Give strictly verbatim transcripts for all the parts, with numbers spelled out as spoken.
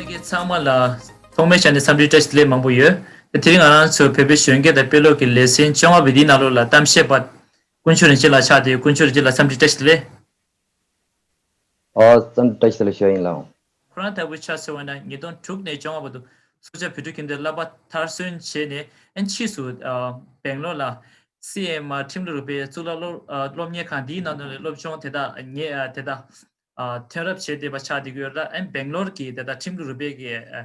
ཚང་མ་ལ་ཐོག་མའི་ཆ་ནས་འཚམས་འདྲི་བཀྲ་ཤིས་བདེ་ལེགས་མང་པོ་ཡོད། དེ་དེ་རིང་ང་རང་ཚོ་བོད་པའི་གཞོན་སྐྱེས་དང་དཔེ་ཀློག་གི་ལེ་ཚན་བཅོ་ལྔ་པའི་འདིའི་ནང་ལོགས་ལ་གཏམ་བཤད་པ་དཀོན་མཆོག་རིན་ཆེན་ལགས་ཆགས་ཏེ། དཀོན་མཆོག་རིན་ཆེན་ལགས་འཚམས་འདྲི་བཀྲ་ཤིས་བདེ་ལེགས། ཨོ་འཚམས་འདྲི་བཀྲ་ཤིས་བདེ་ལེགས་ཞུ་ཡ་ཡིན་ལགས། ཁོ་རང་ལྟ་བུའི་ཆ་མཚོན་པ་ན་ཉིས་སྟོང་དྲུག་ནས་བཅོ་ལྔ་བར་དུ་སུ་ཇཱ་བོད་ཕྲུག་ཁྱིམ་སྡེར་བསླབ་པ་མཐར་སོན་བྱས་ནས། ཨན་ཕྱིས་སུ་ཨ་སྦེང་ལོར་ལ་སི་ཨེམ་ཨར་ཁྲིམས་ལུགས་རིག་པའི་གཙུག་ལག་སློབ་ཨ་སློབ་གཉེར་ཁང་འདིའི་ནང་དུ་སློབ་སྦྱོང་དེ་དག་ངས་ཨ་དེ་དག་ཨ་ཐོན་རབས་བྱས་བསྡད་པ་ཆགས་བསྡད་ཀྱི་ཡོད་ལ། ཨན་སྦེང་ལོར་གྱི་དེ་དག་ཁྲིམས་ལུགས་རིག་པའི་གི་ཨ་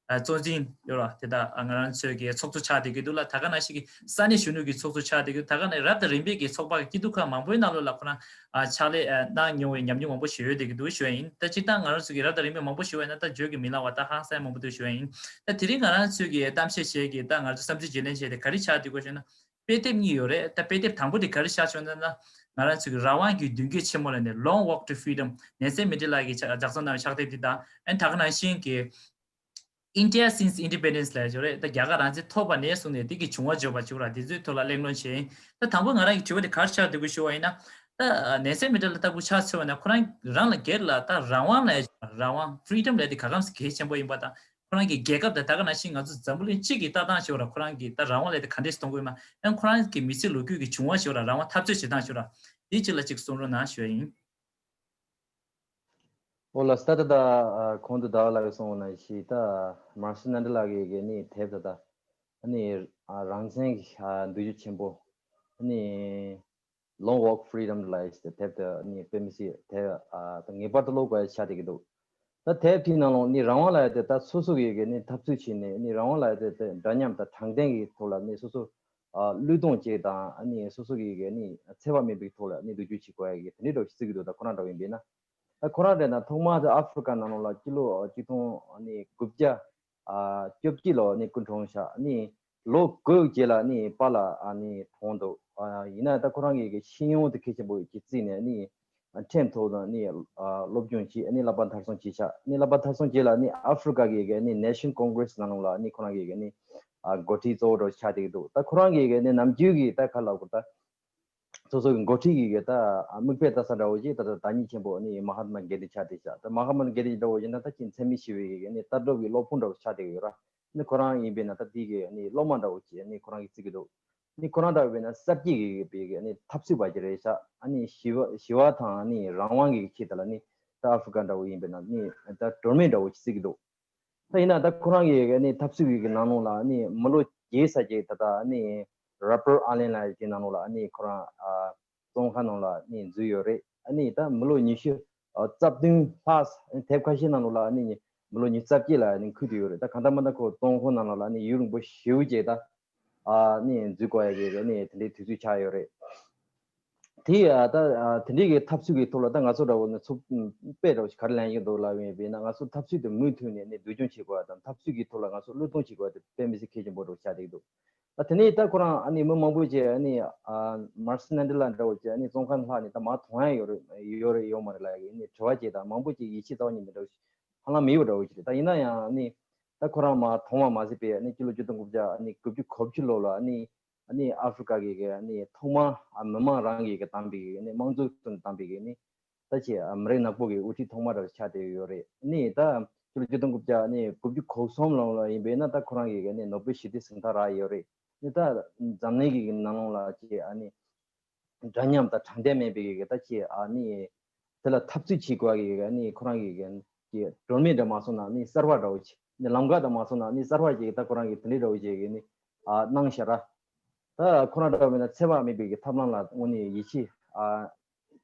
ཨ་གཙོ་འཛིན་ཡོད་ར། དེ་དག་ཨ་ང་རང་ཚོའི་གི་ཚོགས་གཙོ་ཆགས་བསྡད་ཀྱི་འདུག་ལ། ད་ག་ནང་བཞིན་གྱི་ས་གནས་གཞོན་ནུ་གི་ཚོགས་གཙོ་ཆགས་བསྡད་ཀྱི་འདུག། ད་ག་ནང་རབ་དང་རིམ་པས་གི་ཚོགས་པ་གི་སྐྱིད་སྡུག་ཁག་མང་པོའི་ནང་ལོགས་ལ་ཁོ་རང་ཨ་ཕྱག་ལས་ཨ་གནང་མྱོང་བའི་ཉམས་མྱོང་མང་པོ་ཞིག་ཡོད་བསྡད་ཀྱི་འདུག་ཞུ་ཡ་ཡིན། ད་སྤྱིར་བཏང་ང་རང་ཚོ་གི་རབ་དང་རིམ་པས་མང་པོ་ཞུ་བ་ཡིན་ན་ད་བརྗོད་ཀྱི་མི་ལང་བ་ད་ཧང་སང་མང་པོ་འདུག་ཞུ་ཡ་ཡིན། ད་དེ་རིང་ང་རང་ཚོའི་གི་གཏམ་བཤད་བྱེད་ཀྱི་ད་ང་ཚོ་བསམ་ཚུལ་བརྗེ་ལེན་བྱས་ཏེ་ག་རེ་ཆགས་བསྡད་དགོས་ཞེ་ན། དཔེ་དེབ་གཉིས་ཡོད་རེད། ད་དཔེ་དེབ་དང་པོ་དེ་ག་རེ་ཆགས་བྱུང་ན། ང་རང་ཚོའི་གི་རང་དབང་གི་མདུན་སྐྱོད་ཆེན་མོ་ལ་ནས་Long Walk to Freedom། ནེལ་སན་མན་ཌེ་ལ་གིས་ལྗགས་རྩོམ་གནང་བའི་ཕྱག་དེབ་འདི་དང་། ཨན་ད་ག་ནང་བཞིན་གྱི་India Since Independence ལབ་ཡོད་རེད། ད་རྒྱ་གར་རང་བཙན་ཐོབ་པ་ནས་བཟུང་ནས་དེ་གི་བྱུང་བ་བརྗོད་པ་བྱུང་ར། དེ་ཚོའི་ཐོག་ལ་གླེང་སློང་བྱས་ཡིན། ད་དང་པོ་ང་རང་གི་དྲི་བ་དེ་ག་རེ་ཆགས་བསྡད་དགོས་ཞུ་བ་ཡིན་ན། ད་ནེལ་སན་མན་ཌེ་ལ་ལྟ་བུ་ཆགས་ཚུལ་བ་ན་ཁོ་རང་རང་ལ་སྒེར་ལ་ད་རང་དབང་ལབ་ཡ། རང་དབང་Freedom ལབ་དེ་ག་གམ་གལ་ཆེན་པོ་ཡིན་པ་དང་། ཁོ་རང་གི་རྒྱལ་ཁབ་དང་ད་ག་ནང་བཞིན་ང་ཚོ་འཛམ་བུ་གླིང་སྤྱི་གི་ལྟ་སྟངས་ཤིག་ཡོད་ར། ཁོ་རང་གི་ད་རང་དབང་ལབ་དེ་ག་འདྲས་གཏོང་དགོས་མ། ཨན་ཁོ་རང་གི་མི་ཚེ་ལོ་རྒྱུས་ཀྱི་བྱུང་བ་ཤིག་ཡོད་ར། རང་དབང་འཐབ་རྩོད་བྱེད་སྟངས་ཤིག་ཡོད་ར། དེའི་ཕྱིར་ལ་ཅིག་གསུང་རོགས་གནང་ཞུ་ཡ་ཡིན། ཨོ་ལགས་སོ། ད་ད་ད་གོང་དུ་ཟླ་བ་ལགས་ཀྱིས་གསུངས་པ་ནང་བཞིན་ད་མར་སི་མན་ཌེ་ལ་གི་གི་ནི་དེབ་ད་ད་ནི་རང་བཙན་གྱི་འདུ་ཤེས་ཆེན་པོ་ནི་Long Walk Freedom ལབ་ཡས་དེབ་དེ་ནི་དཔེ་མི་སྲིད་དེབ་ཨ་ད་ངེས་པར་དུ་ཀློག་དགོས་ཡ་ཆགས་བསྡད་ཀྱི་འདུག། ད་དེབ་དེའི་ནང་ལོགས་ནི་རང་དབང་ལབ་ཡ་དེ་ད་སོ་སོ་གི་གི་ནི་འཐབ་རྩོད་བྱས་ནས་ནི་རང་དབང་ལབ་ཡ་དེ་དེ་འདྲ་མཉམ་དང་དྲང་བདེན་གྱི་ཐོག་ལ་ནི་སོ་སོ་ཨ་བློས་གཏོང་བྱས་དང་ནི་སོ་སོ་གི་གི་ནི་འཚེ་བ་མེད་པའི་ཐོག་ལ་ནི་འདུ་འཛོམས་བྱེད་དགོས་ཡ་གི་དེ་འདྲའི་འདྲ་བོ་ཞིག་བརྩི་གི་འདུག། ད་ཁོ་རང་འདྲ་བོ་ཡིན་པས་ན། ད་ཁོ་རང་རེད་ན་ཐོག་མར་དེ་ཨ་ཧྥི་རི་ཀ་ནང་ལོགས་ལ་སྤྱི་ལོ་གཅིག་སྟོང་ནི་དགུ་བརྒྱ་ཨ་བཅོ་བརྒྱད་ལོ་ནི་སྐུ་གྲོངས་ཤག། ནི་ལོ་དགུ་རྗེས་ལ་ནི་པཱ་ལགས་ཨ་ནི་གྲོངས་འདུག། ཨ་ཡིན་ན་ད་ཁོ་རང་གི་གི་ཤེས་ཡོན་དེ་གལ་ཆེན་པོ་ཅིག་བརྩིས་ནས་ནི་ཁྲིམས་ཐོག་ནས་ནི་ཨ་སློབ་སྦྱོང་བྱས། ནི་བསླབ་པ་མཐར་སོན་བྱས་ཤག། ནི་བསླབ་པ་མཐར་སོན་རྗེས་ལ་ནི་ཨ་ཧྥི་རི་ཀ་གི་གི་ནི་National Congress ནང་ལོགས་ལ་ནི་ཁོ་རང་གི་གི་ནི་ཨ་འགོ་ཁྲིད་གཙོ་བོ་འདྲ་བོ་ཆགས་བསྡད་ཀྱི་འདུག། ད་ཁོ་རང་གི་གི་ནི་ནམ་རྒྱུན་གི་ད་ག་ལབ་དགོས་ད། སོ་སོ་གི་འགོ་ཁྲིད་ཀྱི་གི་ད་མིག་དཔེ་ལྟ་ས་འདྲ་བོ་ཞིག་ད་ད་བདག་ཉིད་ཆེན་པོ་ནི་མ་ཧཱ་ཏ་མ་གྷན་དྷི་ཆགས་བསྡད་ཤག། ད་མ་ཧཱ་ཏ་མ་གྷན་དྷི་འདྲ་བོ་ཞིག་ན་ད་ཅིག་འཚེ་མེད་ཞི་བའི་གི་ནི་ལྟ་གྲུབ་ཀྱི་སློབ་དཔོན་འདྲ་བོ་ཆགས་བསྡད་ཀྱི་ཡོད་ར། ནི་ཁོ་རང་ཡིན་པས་ན་ད་དེ་གི་ནི་སློབ་མ་འདྲ་བོ་ཅིག་ནི་ཁོ་རང་གིས་བརྩི་གི་འདུག། ནི་ཁོ་རང་འདྲ་བོ་ཡིན་ན་གསར་བརྗེ་གི་པའི་གི་ནི་འཐབ་རྩོད་པ་ཅིག་རེད་ཤག། ཨ་ནི་ཞི་བ་ཞི་བ་དང་ནི་རང་དབང་གི་ཆེད་དུ་ལ་ནི་ད་ཨ་ཧྥི་རི་ཀ་འདྲ་བོ་ཡིན་པས་ན་ནི་ད་གྲོས་མོལ་འདྲ་བོ་ཅིག་བརྩི་གི་འདུག། ད་ཡིན་ན་ད་ཁོ་རང་གི་ནི་འཐབ་རྩོད་ཀྱི་ནང་ལོགས་ལ་ནི་མི་ལོ་བརྒྱད་ཙམ་ཅིག་ད་ལྟ་ནི་Rubber Island ལབ་ཡ་དེ་ནང་ལོགས་ལ་ནི་ཁོ་རང་ཨ་བཙོན་ཁང་ནང་ལ་ནི་འཛུལ་ཡོད་རེད། ཨ་ནི་ད་མི་ལོ་ཉི་ཤུ་ཨ་རྩ་བདུན་ལྷག་དེབ་ཁ་ཤས་ནང་ལོགས་ལ་ནི་མི་ལོ་ཉི་ཤུ་རྩ་བརྒྱད་ལ་ནི་འཁོད་དུ་ཡོད་རེད། ད་གང་ལྟར་མ་ལྟར་ཁོ་བཙོན་ཁང་ནང་ལོགས་ལ་ནི་ཡུན་རིང་པོ་ཞེ་པོ་ཅིག་ད་ཨ་ནི་འཛུལ་དགོས་ཡ་གི་ནི་དེ་འདྲའི་དུས་ཚོད་ཆགས་ཡོད་རེད། དེ་ཡ་ད་ཨ་དེ་འདྲའི་གི་འཐབ་རྩོད་ཀྱི་ཐོག་ལ་ད་ང་ཚོ་འདྲ་བོ་ནི་ཚོ་དཔེ་འདྲ་བོ་ཞིག་ག་རེ་ལེན་གྱི་འདུག་ལབ་ཡིན་པས་ན། ང་ཚོ་འཐབ་རྩོད་དེ་མུ་མཐུད་ནས་ནི་འདུ་འཛོམས་བྱེད་དགོས་པ་དང་འཐབ་རྩོད་ཀྱི་ཐོག་ལ་ང་ཚོ་བློས་གཏོང་བྱེད་དགོས་པ་དེ་དཔེ་མི་སྲིད་གལ་ཆེན་པོ་འདྲ་བོ་ཆགས་བསྡད་ཀྱི་འདུག། ད་དེ་ནས་ད་ཁོ་རང་ཨ་ནི་མི་མང་པོ་ཅིག་ཨ་ནི་ཨ་མར་སི་མན་ཌེ་ལ་འདྲ་བོ་ཅིག་ཨ་ནི་བཙོན་ཁང་ལྷག་ནས་ད་མར་ཐོན་ཡ་ཡོད་རེད་ཡོད་རེད་ཡོད་མ་རེད་ལབ་ཡ་གི་ནི་དྲི་བ་ཅིག་དང་མང་པོ་ཅིག་ཡིད་ཆེས་རྩ་བ་ཉིད་ནས་འདྲ་བོ་ཧ་ལམ་མེད་པ་འདྲ་བོ་ཅིག་རེད། ད་ཡིན་ན་ཡང་ཨ་ནི་ད་ཁོ་རང་མར་ཐོན་པ་མ་ཟད་པའི་ཨ་ནི་སྤྱི་ལོ་ཆིག་སྟོང་དགུ་བརྒྱ་ཨ་ནི་དགུ་བཅུ་གོ་བཅུ་ལོ་ལ་ཨ་ནི་ཨ་ནི་ཨ་ཧྥི་རི་ཀ་གི་གི་ཨ་ནི་ཐོག་མར་ཨ་མི་མང་རང་གི་གི་བདམས་པའི་གི་ནི་དམངས་གཙོའི་ཐོག་ནས་བདམས་པའི་གི་ནི་ད་ཆེ་ཨ་མི་རིགས་ནག་པོ་གི་དབུ་ཁྲིད་ཐོག་མ་རང་ཆགས་བསྡད་ཡོད་རེད། ནི་ད་ཕྱི་ལོ་ཆིག་སྟོང་དགུ་བརྒྱ་ནི་དགུ་བཅུ་གོ་གསུམ་ལོ་ལ་ཡིན་པས་ན་ད་ཁོ་རང་གི་གི་ནི་ནོ་བེལ་ཞི་བདེའི་གཟེངས་རྟགས་རག་ཡོད་རེད། ནི་ད་འཛམ་གླིང་གི་གི་ནང་ལོགས་ལ་ཆེ་ཨ་ནི་འདྲ་མཉམ་དང་དྲང་བདེན་མེད་པའི་གི་ད་ཆེ་ཨ་ནི་དེ་ལ་འཐབ་རྩོད་བྱེད་དགོས་གི་གི་ནི་ཁོ་རང་གི་གི་གི་གྲོས་མོལ་འདྲ་མ་སོང་ན་ནི་གསར་བ་འདྲ་བོ་ཅིག་ནི་ལམ་ཁ་དང་མ་སོང་ན་ནི་གསར་བ་ཅིག་ད་ཁོ་རང་གི་དེ་འདྲའི་འདྲ་བོ་ཅིག་གི་ནི་ཨ་གནང་ཤག་ར། ད་ཁོ་རང་འདྲ་བོ་མེད་ན་འཚེ་བ་མེད་པའི་གི་ཐབས་ལམ་ལ་དངོས་ནས་ཡིད་ཆེས་ཨ་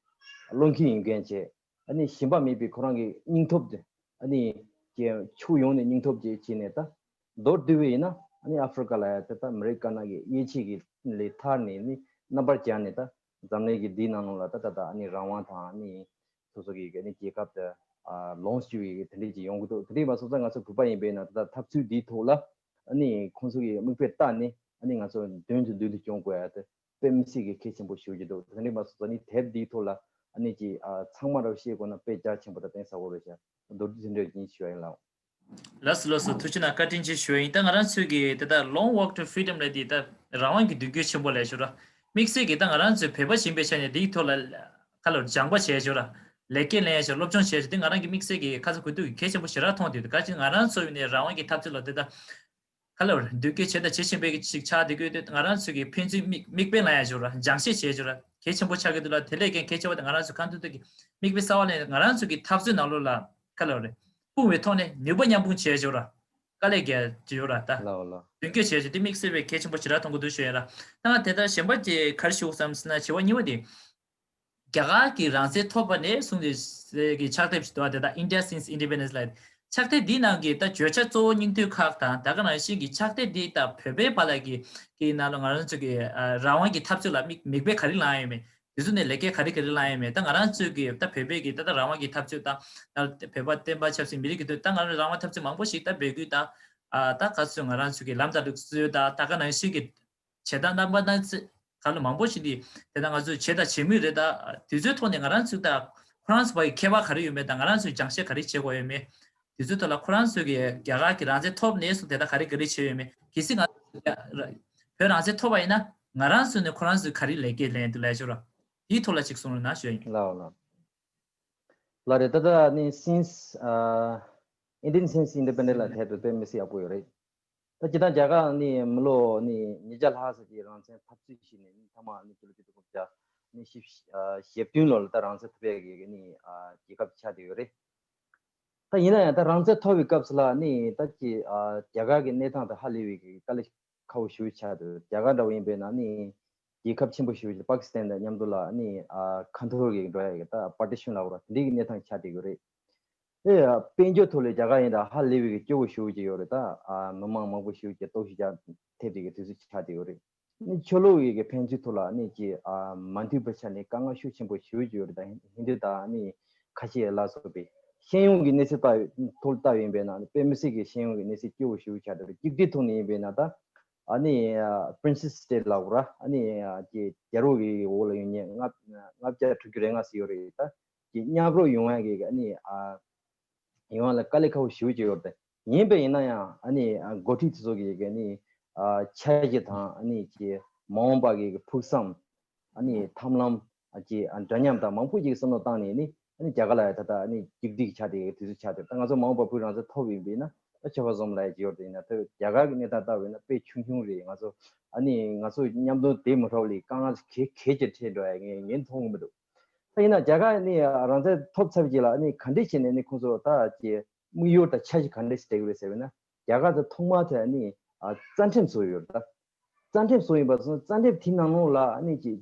བློ་འཁེལ་ཡོང་མཁན་བྱས། ཨ་ནི་ཞེན་པ་མེད་པའི་ཁོ་རང་གི་སྙིང་སྟོབས་དེ་ཨ་ནི་ཀྱི་ཕྱོགས་ཡོངས་ནས་སྙིང་སྟོབས་ཀྱི་བྱས་ནས་ད་མདོར་བསྡུས་པ་ཡིན་ན་ཨ་ནི་ཨ་ཧྥི་རི་ཀ་ལ་ཡ་དེ་ད་མི་རིགས་དཀར་ནག་གི་དབྱེ་འབྱེད་ཀྱི་ལས་ཐར་ནས་ནི་རྣམ་པར་སྦྱར་ནས་ད་འཛམ་གླིང་གི་འདིའི་ནང་ལོགས་ལ་ད་ད་ད་ཨ་ནི་རང་དབང་དང་ཨ་ནི་སོ་སོ་གི་ཨ་ནི་རྒྱལ་ཁབ་དེ་ཨ་ལོངས་སྤྱོད་པའི་དེ་འདྲས་ཀྱི་ཡོང་གི་འདུག། དེ་འདྲས་མ་སོང་ཙང་ང་ཚོ་བོད་པ་ཡིན་པས་ན་ད་འཐབ་རྩོད་འདིའི་ཐོག་ལ་ཨ་ནི་ཁོང་ཚོ་གི་མིག་དཔེ་ལྟ་ནས་ཨ་ནི་ང་ཚོ་མདུན་དུ་མདུན་དུ་སྐྱོང་དགོས་ཡ་དེ་དཔེ་མི་སྲིད་ཀྱི་གལ་ཆེན་པོ་ཞིག་ཡོད་ཀྱི་འདུག། དེ་འདྲས་མ་སོང་ཙང་ནི་དེབ་འདིའི་ཐོག་ལ་ཨ་ནི་ཅིག་ཨ་ཚང་མ་ར་བཤད་དགོས་ན་དཔེ་རྒྱ་ཆེན་པོ་དང་གཏིང་ཟབ་པོ་རེད་ཤག། མདོར་བསྡུས་དེ་འདྲས་ཡིན་ཞུ་བ་ཡིན་ལགས། ལགས་སོ་ལགས་སོ། ཐུགས་རྗེ་གནང་། བཀའ་དྲིན་ཆེ་ཞུ་བ་ཡིན། ད་ང་རང་ཚོའི་གི་དེ་ལྟར་Long Walk to Freedom ལབ་དེ་ད་རང་དབང་གི་མདུན་སྐྱོད་ཆེན་པོ་ལབ་ཞུ་ར། དམིགས་བསལ་གྱི་ད་ང་རང་ཚོའི་བོད་པ་ཡིན་པའི་ཆ་ནས་འདིའི་ཐོག་ལ་ཁ་ལོ་སྦྱངས་པ་བྱས་ཞུ་ར། ལེགས་སྐྱེས་ལེན་ཡ་ཞིག་སློབ་སྦྱོང་བྱེད་ཡ་ཞིག་དེ་ང་རང་གི་དམིགས་བསལ་གྱི་ཁ་ཚ་དགོས་གཏུགས་ཀྱི་གལ་ཆེན་པོ་ཞེ་དྲག་མཐོང་བསྡད་འདུག་ག་ཅི་ང་རང་ཚོ་ཡིན་ནའི་རང་དབང་གི་འཐབ་རྩོད་ལ་དེ་ལྟ་ག་ལ་བར་མདུན་སྐྱོད་བྱེད་དང་བྱེད་བཞིན་པའི་ཞིག་ཆགས་བསྡད་ཀྱི་ཡོད་དུས་ང་རང་ཚོ་གི་ཕན་ཚུན་མིག་དམིགས་འབེན་ལེན་ཡ་ཞིག་ར་སྦྱང་བཤད་བྱེད་ཡ་ཞིག་ར་གལ་ཆེན་པོ་ཆགས་ཀྱི་འདུག་ལ། དེ་ལས་ཀྱང་གལ་ཆེ་བ་དེ་ང་རང་ཚོ་གང་ཐུབ་ཐུབ་ཀྱི་མིག་དཔེ་གསར་བ་ལེན་ང་རང་ཚོ་གི་འཐབ་རྩོད་ནང་ལོགས་ལ་ག་ལ་བར་སྤུངས་པའི་ཐོག་ནས་ནུས་པ་མཉམ་སྤུངས་བྱེད་ཡ་ཞིག་ར། དཀའ་ལས་རྒྱག་རྒྱུ་ཡོད་ར་ད། ལའོ་ལའོ། མདུན་སྐྱོད་བྱས་རྗེས་དེ་དམིགས་བསལ་བའི་གལ་ཆེན་པོ་ཞེ་དྲག་མཐོང་གི་འདུག་ཞུ་ཡ་ར། ད་ང་དེ་ལྟར་གཞན་པ་ཅིག་ག་རེ་ཞུ་དགོས་བསམ་ཟེར་ན་བྱེད་པ་གཉིས་པ་དེ། རྒྱ་གར་གྱི་རང་བཙན་ཐོབ་པ་ནས་བཟུང་སྟེ་ཟེར་གྱི་ཕྱག་དེབ་ཞིག་འདུག་བ་དེ་དག་India Since Independence ལ། ཕྱག་དེབ་འདིའི་ནང་གི་ད་བརྗོད་བྱ་གཙོ་བོ་སྙིང་བསྡུས་ཁག་དང་ད་ག་ནང་བཞིན་གྱི་ཕྱག་དེབ་འདི་ད་བོད་པའི་བར་ལ་གི་གི་ནང་ལ་ང་རང་ཚོ་གི་ཨ་རང་དབང་གི་འཐབ་རྩོད་ལ་མིག་མིག་དཔེ་ག་རེ་བླངས་ཡོད་མེད། དེ་ཚོ་ནས་ལེགས་སྐྱེས་ག་རེ་ག་རེ་བླངས་ཡོད་མེད། ད་ང་རང་ཚོའི་གི་ད་བོད་པའི་གི་ད་ད་རང་དབང་གི་འཐབ་རྩོད་དང་ད་བོད་པ་བསྟན་པ་ཆབ་སྲིད་མི་རིགས་ཀྱི་དོན་ད་ང་རང་རང་དབང་འཐབ་རྩོད་མང་པོ་ཞིག་ད་འབོད་སྐུལ་དང་ཨ་ད་ག་ཚོད་ང་རང་ཚོའི་གི་ལམ་དང་ལུགས་སྲོལ་དང་ད་ག་ནང་བཞིན་གྱི་བྱེད་སྟངས་རྣམ་པ་སྣ་ཚོགས་ག་ལ་མང་པོ་ཞིག་འདི་དེ་ད་ང་ཚོས་བྱེད་དང་བྱེད་མུས་རེད། ད་དུས་ཚོད་ཐོག་ནས་ང་རང་ཚོའི་ད་ཁོ་རང་ཚོ་བར་གྱི་ཁྱད་པར་ག་རེ་ཡོད་མེད་དང་ང་རང་ཚོས་སྦྱང་བཤད་ག་རེ་བྱེད་དགོས་ཡོད་མེད། དེ་ཚོའི་ཐོག་ལ་ཁོ་རང་ཚོས་ཀྱི་རྒྱ་གར་གྱི་རང་བཙན་ཐོབ་ནས་བཟུང་དེ་དག་ག་རེ་ག་རེ་བྱས་ཡོད་མེད། གལ་སྲིད་ང་ཚོ་བོད་རང་བཙན་ཐོབ་པ་ཡིན་ན་ང་རང་ཚོ་ནས་ཁོ་རང་ཚོས་ག་རེ་ལེགས་སྐྱེས་ལེན་འདུག་ལས་ཤོར་ར། དེའི་ཐོག་ལ་ཅིག་གསུང་རོགས་གནང་ཞུ་ཡ་ཡིན། ལའོ་ལའོ། ལགས་རེད། ད་ལྟ་ནི་since Indian since independent ལ་དེབ་དེ་དཔེ་མི་སྲིད་ཡག་པོ་ཡོད་རེད། ད་སྤྱིར་བཏང་རྒྱ་གར་ནི་མི་ལོ་ནི་ཉིས་བརྒྱ་ལྷག་ཙམ་གྱི་རང་བཙན་འཐབ་རྩོད་བྱས་ནས་ནི་མཐའ་མ་ནི་ཕྱི་ལོ་ཆིག་སྟོང་དགུ་བརྒྱ་ནི་བཞི་བཅུ་ཞེ་བདུན་ལོ་ལ་ད་རང་བཙན་ཐོབ་ཡག་གི་ནི་རྒྱལ་ཁབ་ཆགས་བསྡད་ཡོད་རེད། ད་ཡིན་ན་ཡང་ད་རང་བཙན་ཐོབ་པའི་སྐབས་སུ་ལ་ནི་ད་ཀྱི་རྒྱ་གར་གྱི་གནས་སྟངས་དེ་ཧ་ལས་པའི་གི་དཀའ་ལས་ཁག་པོ་ཞེ་པོ་ཆགས་འདུག་རྒྱ་གར་འདྲ་བོ་ཡིན་པས་ན་ནི་རྒྱལ་ཁབ་ཆེན་པོ་ཞེ་པོ་ཅིག་པ་ཀི་སི་ཐན་དང་མཉམ་དུ་ལ་ནི་ཁ་འཐོར་གྱི་འགྲོ་ཡ་གི་ད་partition ལབ་དགོས་རེད། དེ་འདྲའི་གི་གནས་སྟངས་ཆགས་བསྡད་ཡོད་རེད། ཨེ་ཡ། དཔལ་འབྱོར་ཐོག་ལ་རྒྱ་གར་ཡིན་ད་ཧ་ལས་པའི་གི་སྐྱོ་བོ་ཞེ་པོ་ཅིག་ཡོད་རེད། ད་ཨ་མི་མང་མང་པོ་ཞེ་པོ་ཅིག་ལྟོགས་ཤི་རྒྱག་ཐེབས་པའི་གི་དུས་ཚོད་ཆགས་བསྡད་ཡོད་རེད། ནི་ཆོས་ལུགས་ཡི་གི་ཕན་ཚུན་ཐོག་ལ་ནི་ཅི་ཨ་མ་མཐུན་པ་ཆགས་ནས་དཀའ་ངལ་ཤུགས་ཆེན་པོ་ཞེ་པོ་ཅིག་ཡོད་རེད། ད་ཧིན་དྷུ་དང་ནི་ཁ་ཆེ་ལ་སོགས་པའི་ཤེས་ཡོན་གྱི་གནས་ཚུལ་ལྟ་ཐོག་ལ་ལྟ་ཡིན་པས་ན་ནི་དཔེ་མི་སྲིད་ཀྱི་ཤེས་ཡོན་གྱི་གནས་ཚུལ་སྐྱོ་བོ་ཞེ་པོ་ཆགས་འདུག་གཅིག་སྒྲིལ་ཐོག་ནས་ཡིན་པས་ན་ད་ཨ་ནི་ཨ་Princess State ལབ་དགོས་ར། ཨ་ནི་ཨ་ཀྱི་རྒྱལ་པོ་གི་འོག་ལ་ཡོད་མཁན་ལྔ་ལྔ་བརྒྱ་དྲུག་ཅུ་རེ་ལྔ་ཟེར་ཡོད་རེད། ད་ཀྱི་མཉམ་རུབ་ཡོང་ཡ་གི་ཨ་ནི་ཨ་ཡོང་བ་ལ་དཀའ་ལས་ཁག་པོ་ཞེ་པོ་ཅིག་ཡོད་རེད། ཡིན་པས་ཡིན་ན་ཡང་ཨ་ནི་ཨ་འགོ་ཁྲིད་དེ་ཚོ་གི་གི་ཨ་ནི་ཨ་འཆར་གཞི་དང་ཨ་ནི་ཀྱི་མ་འོངས་པ་གི་གི་ཕུགས་བསམ། ཨ་ནི་ཐབས་ལམ། ཨ་ཀྱི་ཨ་འདྲ་མཉམ་དང་མང་པོ་ཅིག་བསམ་བློ་བཏང་ནས་ནི་ཨ་ནི་རྒྱ་གར་ལ་ད་ལྟ་ཨ་ནི་གཅིག་སྒྲིལ་ཆགས་ཏེ་དུས་ཚོད་ཆགས་ཏེ་ད་ང་ཚོ་མ་འོངས་པ་བོད་རང་བཙན་ཐོབ་ཡིན་པས་ན་ད་ཆོལ་ཁ་བཟུང་ལ་ཡ་ཅིག་ཡོད་དེ་ཡིན་ན་ད་རྒྱ་གར་གི་གནས་སྟངས་ལྟ་བས་ན་དཔེ་ཆུང་ཆུང་རེད། ང་ཚོ་ཨ་ནི་ང་ཚོ་མཉམ་དུ་བསྡད་མི་ཐུབ་ལས་དཀའ་ངལ་གལ་གལ་ཆེ་འཕྲད་འགྲོ་ཡ་ངས་ངས་མཐོང་གི་མི་འདུག་ད་ཡིན་ན་རྒྱ་གར་ནི་རང་བཙན་ཐོབ་ཚར་བའི་རྗེས་ལ་ནི་ག་འདྲས་བྱས་ནས་ནི་ཁོང་ཚོ་ད་ཀྱི་དམིགས་ཡུལ་དང་འཆར་གཞི་ག་འདྲས་སྤྲད་ཀྱི་རེད་ཟེར་བས་ན་རྒྱ་གར་དུ་ཐོག་མར་དེ་ནི་ཨ་རྩ་ཁྲིམས་བཟོས་ཡོད་རེད། ད་རྩ་ཁྲིམས་བཟོས་ཡིན་པ་སོང་རྩ་ཁྲིམས་དེའི་ནང་ལོགས་ལ་ནི་ཀྱི་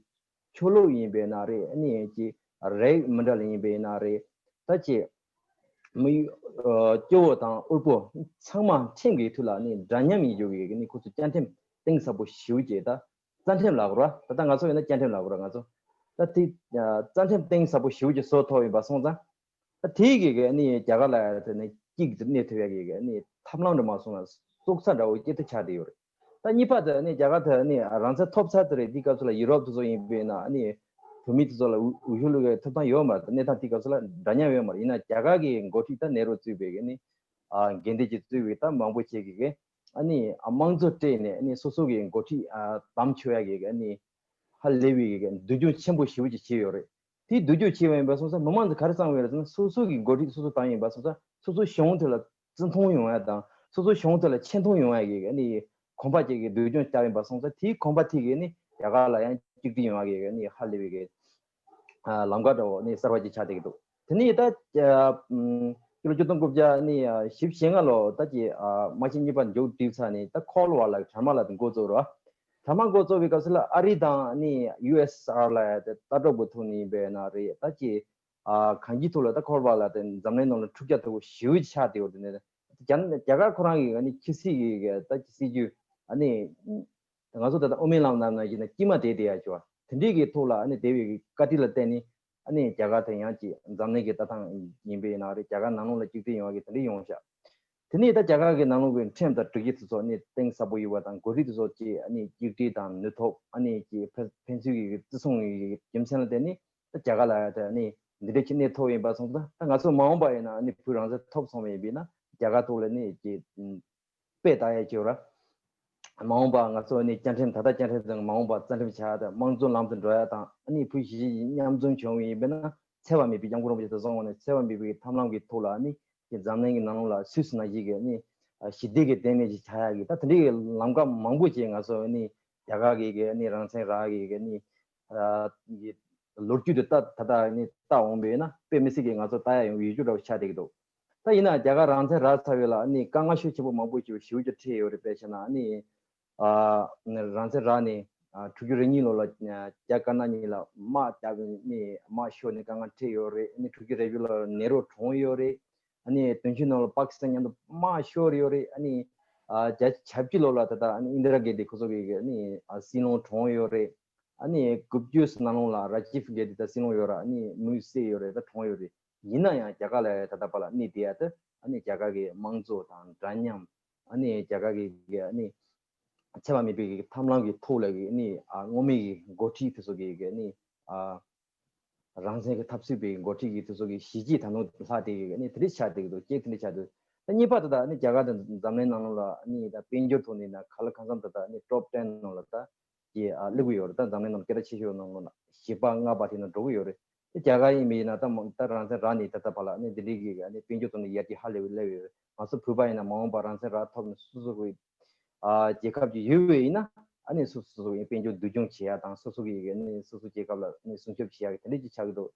ཆོས་ལུགས་ཡིན་པས་ན་རེད། ནི་ཀྱི་རིགས་མི་འདྲ་ལ་ཡིན་པས་ན་རེད། ད་ཀྱི་མི་ཨ་སྐྱོ་བོ་དང་དབུལ་པོ་ཚང་མ་ཁྲིམས་ཀྱི་ཐོག་ལ་ནི་འདྲ་མཉམ་ཡིན་རྒྱུ་གི་ནི་ཁོ་ཚོ་བཅའ་ཁྲིམས་གཏིང་ཟབ་པོ་ཞེ་པོ་ཅིག་ད་རྩ་ཁྲིམས་ལབ་དགོས་ར། ད་ལྟ་ང་ཚོ་ཡིན་ན་བཅའ་ཁྲིམས་ལབ་དགོས་ར། ང་ཚོ་ད་དེ་ཨ་རྩ་ཁྲིམས་གཏིང་ཟབ་པོ་ཞེ་པོ་ཅིག་བཟོ་ཐུབ་ཡིན་པ་སོང་ཙང་། ད་དེའི་གི་གི་ནི་རྒྱ་གར་ལ་དེ་ནི་གཅིག་ཏུ་གནས་ཐུབ་ཡ་གི་གི་ནི་ཐབས་ལམ་འདྲ་མ་སོང་ན་སྲོག་རྩ་འདྲ་བོ་སྐྱེ་ཐུབ་ཆགས་བསྡད་ཡོད་རེད། ད་གཉིས་པ་དེ་ནི་རྒྱ་གར་དེ་ནི་རང་བཙན་ཐོབ་ཚར་དེ་རེད། དེའི་སྐབས་སུ་ལ་ཡུ་རོབ་དེ་ཚོ་ཡིན་པས་ན་ནི་བོད་མི་དེ་ཚོ་ལ་འོས་འོས་ཤོག་བླུག་ཡའི་ཐོབ་ཐང་ཡོད་མ་རེད། གནས་སྟངས་དེའི་སྐབས་སུ་ལ་འདྲ་མཉམ་ཡོད་མ་རེད། ཡིན་ན་རྒྱ་གར་གི་འགོ་ཁྲིད་ད་ནེ་རུ་གཙོས་པའི་གི་ནི་ཨ་འགན་འདྲེན་གྱིས་གཙོས་པའི་ད་མང་པོ་ཅིག་གི་གི་ཨ་ནི་ཨ་དམངས་གཙོ་སྤྲད་ནས་ཨ་ནི་སོ་སོ་གི་འགོ་ཁྲིད་ཨ་བདམས་ཆོག་ཡ་གི་གི་ཨ་ནི་ཧ་ལས་པའི་གི་གི་འདུ་འཛོམས་ཆེན་པོ་ཞེ་པོ་ཅིག་བྱས་ཡོད་རེད། དེའི་འདུ་འཛོམས་བྱས་པ་ཡིན་པ་སོང་ཙང་མི་མང་ཚོས་ག་རེ་བསམ་གི་ཡོད་རེད་ཟེར་ན་སོ་སོ་གི་འགོ་ཁྲིད་སོ་སོ་བདམས་ཡིན་པ་སོང་ཙང་སོ་སོའི་གཞུང་དེ་ལ་བརྩི་མཐོང་ཡོང་ཡ་དང་སོ་སོའི་གཞུང་དེ་ལ་ཆེ་མཐོང་ཡོང་ཡ་གི་ནི་གོམ་པ་ཅིག་གི་འདུ་འཛོམས་བྱས་ཡིན་པ་སོང་ཙང་དེའི་གོམ་པ་དེ་གི་ནི་རྒྱ་གར་ལ་ཡང་གཅིག་སྒྲིལ་ཡོང་ཡ་གི་ནི་ཧ་ལས་པའི་གི་ཨ་ལམ་ཁ་འདྲ་བོ་ནི་གསར་བ་ཅིག་ཆགས་བསྡད་ཀྱི་འདུག་དེ་ནས་ད་ཨ་ཕྱི་ལོ་ཆིག་སྟོང་དགུ་བརྒྱ་ནི་ཨ་བཞི་བཅུ་ཞེ་ལྔ་ལོ་ད་ཀྱི་ཨ་མ་ཤི་གཉིས་པ་མཇུག་བསྒྲིལ་ཚར་ནས་ད་ཁོལ་ཝར་ལ་གྲང་དམག་ལ་འགོ་བཙུགས་རོ། གྲང་དམག་འགོ་བཙུགས་པའི་སྐབས་སུ་ལ་ཨ་རི་དང་ནི་ཡུ་ཨེས་ཨར་ལ་ཡ་དེ་ལྟ་གྲུབ་ཀྱི་ཐོག་ནས་ཡིན་པས་ན་རེད། ད་ཀྱི་ཨ་གང་ཅིའི་ཐོག་ལ་ད་ཁོལ་ཝར་ལ་དེ་འཛམ་གླིང་ནང་ལ་འཁྲུག་ཆ་དོད་པོ་ཞེ་པོ་ཅིག་ཆགས་བསྡད་ཡོད་དེ་ནས་རྒྱ་རྒྱ་གར་ཁོ་རང་གི་ཨ་ནི་ཕྱི་སྲིད་ཀྱི་ད་ཀྱི་སྲིད་ཇུས་ཨ་ནི་ང་ཚོ་ད་ལྟ་དབུ་མའི་ལམ་ནང་ནང་བཞིན་དཀྱིལ་མ་དེད་བསྡད་ཡ་ཅིག་བ་དེ་འདྲའི་གི་ཐོག་ལ་ཨ་ནི་དེ་བའི་གི་བཀའ་དྲིན་ལ་བརྟེན་ནས། ཨ་ནི་རྒྱ་གར་དེ་ཡང་ཅིག་འཛམ་གླིང་གི་ལྟ་སྟངས་ཡིན་པའི་ནང་རེད། རྒྱ་གར་ནང་ལོགས་ལ་གཅིག་སྒྲིལ་ཡོང་བ་གི་དེ་འདྲ་ཡོང་ཤག་དེ་ནས་ད་རྒྱ་གར་གི་ནང་ལོགས་ཀྱི་ཁྲིམས་དང་སྒྲིག་གཞི་དེ་ཚོ་ནི་གཏིང་ཟབ་པོ་ཡོད་པ་དང་འགོ་ཁྲིད་དེ་ཚོ་ཅིག་ཨ་ནི་གཅིག་སྒྲིལ་དང་ནུས་སྟོབས་ཨ་ནི་ཀྱི་ཕན་ཕན་ཚུན་གྱི་བརྩི་སྲུང་གི་རྒྱུ་མཚན་ལ་བརྟེན་ནས་ད་རྒྱ་གར་ལ་ཡང་ད་ནི་འདི་འདྲ་ཅིག་གནས་ཐུབ་ཡིན་པ་སོང་ཙང་ད་ང་ཚོ་མ་འོངས་པ་ཡིན་ན་ཨ་ནི་བོད་རང་བཙན་ཐོབ་སོང་བ་ཡིན་པས་ན་རྒྱ་གར་ཐོག་ལ་ནི་ཀྱི། དཔེ་ལྟ་ཡ་ཅིག་ཡོད་ར། མ་འོངས་པ་ང་ཚོ་ནི་བཅའ་ཁྲིམས་ད་ལྟ་བཅའ་ཁྲིམས་དང་མ་འོངས་པ་རྩ་ཁྲིམས་ཆགས་དང་དམངས་གཙོ་ལམ་དུ་འགྲོ་ཡ་དང་ཨ་ནི་བོད་གཞིས་བྱེས་མཉམ་འཛོམས་བྱུང་བ་ཡིན་པས་ན་ འཚེ་བ་མེད་པའི། སྐྱབས་མགོན་རིན་པོ་ཆེ་དེ་གསུངས་པ་ནས་འཚེ་བ་མེད་པའི་ཐབས་ལམ་གྱི་ཐོག་ལ་ནི་འཛམ་གླིང་གི་ནང་ལོགས་ལ་སུད་སི་ནང་བཞིན་གྱི་ནི་ཞི་བདེ་གི་ལྟེ་གནས་ཅིག་ཆགས་ཡག་གི་ད་དེ་འདྲའི་ལམ་ཁ་མང་པོ་ཅིག་ང་ཚོ་ནི་རྒྱ་གར་གྱི་གི་ནི་རང་བཙན་རག་གི་གི་ནི་ཨ་གི་ལོ་རྒྱུས་དེ་ད་ད་ལྟ་ནི་ལྟ་འོང་པས་ན་དཔེ་མི་སྲིད་ཀྱི་ང་ཚོ་ལྟ་ཡག་ཡོང་གི་ཡོད་རྒྱུ་འདྲ་བོ་ཆགས་བསྡད་ཀྱི་འདུག་ད་ཡིན་ན་རྒྱ་གར་རང་བཙན་རག་ཚར་བའི་ལ་ནི་དཀའ་ངལ་ཤུགས་ཆེན་པོ་མང་པོ་ཞིག་ཞེ་པོ་ཅིག་འཕྲད་ཡོད་རེད། དཔེ་བྱས་ན་ནི་ཨ་རང་བཙན་རག་ནས་ཨ་དྲུག་ཅུ་རེ་གཉིས་ལོ་ལ་རྒྱ་དཀར་ནག་གཉིས་ལ་དམག་བརྒྱབ་ནས་དམག་ཤོར་ནས་དཀའ་ངལ་འཕྲད་ཡོད་རེད། ཨ་ནི་དྲུག་ཅུ་རེ་བཞི་ལོ་ལ་ནེ་རུ་གྲོངས་ཡོད་རེད། ཨ་ནི་དོན་ཆེན་ནང་ལ་པ་ཀི་སི་ཐན་མཉམ་དུ་དམག་ཤོར་ཡོད་རེད། ཨ་ནི་ཨ་བརྒྱད་ཅུ་གྱ་གཅིག་ལོ་ལ་ད་ལྟ་ཨ་ནི་ཨིན་དི་ར་གན་དྷི་ཁོ་ཚོ་གི་ཨ་ནི་ཨ་སྲིད་བློན་གྲོངས་ཡོད་རེད། ཨ་ནི་དགུ་བཅུ་ནང་ལོགས་ལ་ར་ཇིབ་གྷན་དྷི་ད་སྲིད་བློན་ཡོད་ར་ཨ་ནི་མི་བསད་ཡོད་རེད། ད་གྲོངས་ཡོད་རེད། ཡིན་ན་ཡང་རྒྱ་གར་ལ་ད་ལྟ་བར་ལ་གནས་བསྡད་ཡ་དེ་ཨ་ནི་རྒྱ་གར་གི་དམངས་གཙོ་དང་འདྲ་མཉམ། ཨ་ནི་རྒྱ་གར་གི་གི་ཨ་ནི་འཚེ་བ་མེད་པའི་གི་ཐབས་ལམ་གི་ཐོག་ལ་གི་ཨ་ནི་ཨ་སྔོན་མའི་གི་འགོ་ཁྲིད་དེ་ཚོ་གི་གི་ཨ་ནི་ཨ་རང་བཙན་གི་འཐབ་རྩོད་པའི་འགོ་ཁྲིད་ཀྱི་དེ་ཚོ་གི་གཞི་བྱེས་ད་ནང་ལྷག་བསྡད་ཀྱི་ཨ་ནི་དེ་འདྲ་ཆགས་བསྡད་ཀྱི་འདུག་གཅིག་དེ་འདྲ་ཆགས་འདུག་ད་གཉིས་པ་དེ་ད་ཨ་ནི་རྒྱ་གར་དང་འཛམ་གླིང་ནང་ལོགས་ལ་ཨ་ནི་ད་དཔལ་འབྱོར་ཐོག་ནས་ན་ག་ལ་གང་འཚམ་དེ་ད་ཨ་ནི་ཊོབ་ཊེན་ནང་ལ་ད་ཀྱི་ཨ་སླེབས་ཀྱི་ཡོད་རེད། ད་འཛམ་གླིང་ནང་སྐད་གྲགས་ཆེ་ཤོས་ནང་ལོགས་ལ་བཞི་པ་ལྔ་པ་དེ་ནང་འགྲོ་གི་ཡོད་རེད། དེ་རྒྱ་གར་ཡིན་པ་ཡིན་ན་ད་མ་ད་རང་བཙན་རག་ནས་ད་ལྟ་བར་ལ་ཨ་ནི་དེ་འདྲའི་གི་ཨ་ནི་དཔལ་འབྱོར་ཐོག་ནས་ཡར་རྒྱས་ཧ་ལས་པའི་སླེབས་ཡོད་རེད། ང་ཚོ་བོད་པ་ཡིན་ན་མ་འོངས་པ་རང་བཙན་རག་ཐོབ་ནས་སོ་སོ་གི་ཨ་རྒྱལ་ཁབ་ཅིག་ཡོད་པ་ཡིན་ན་ཨ་ནི་སོ་སོ་སོ་ཡི་དཔལ་འབྱོར་འཛུགས་སྐྱོང་བྱེད་ཡ་དང་སོ་སོ་གི་ཨ་ནི་སོ་སོ་རྒྱལ་ཁབ་ལ་ཨ་ནི་སྲུང་སྐྱོབ་བྱེད་ཡ་གི་དེ་འདྲ་ཅིག་ཆགས་ཀྱི་འདུག་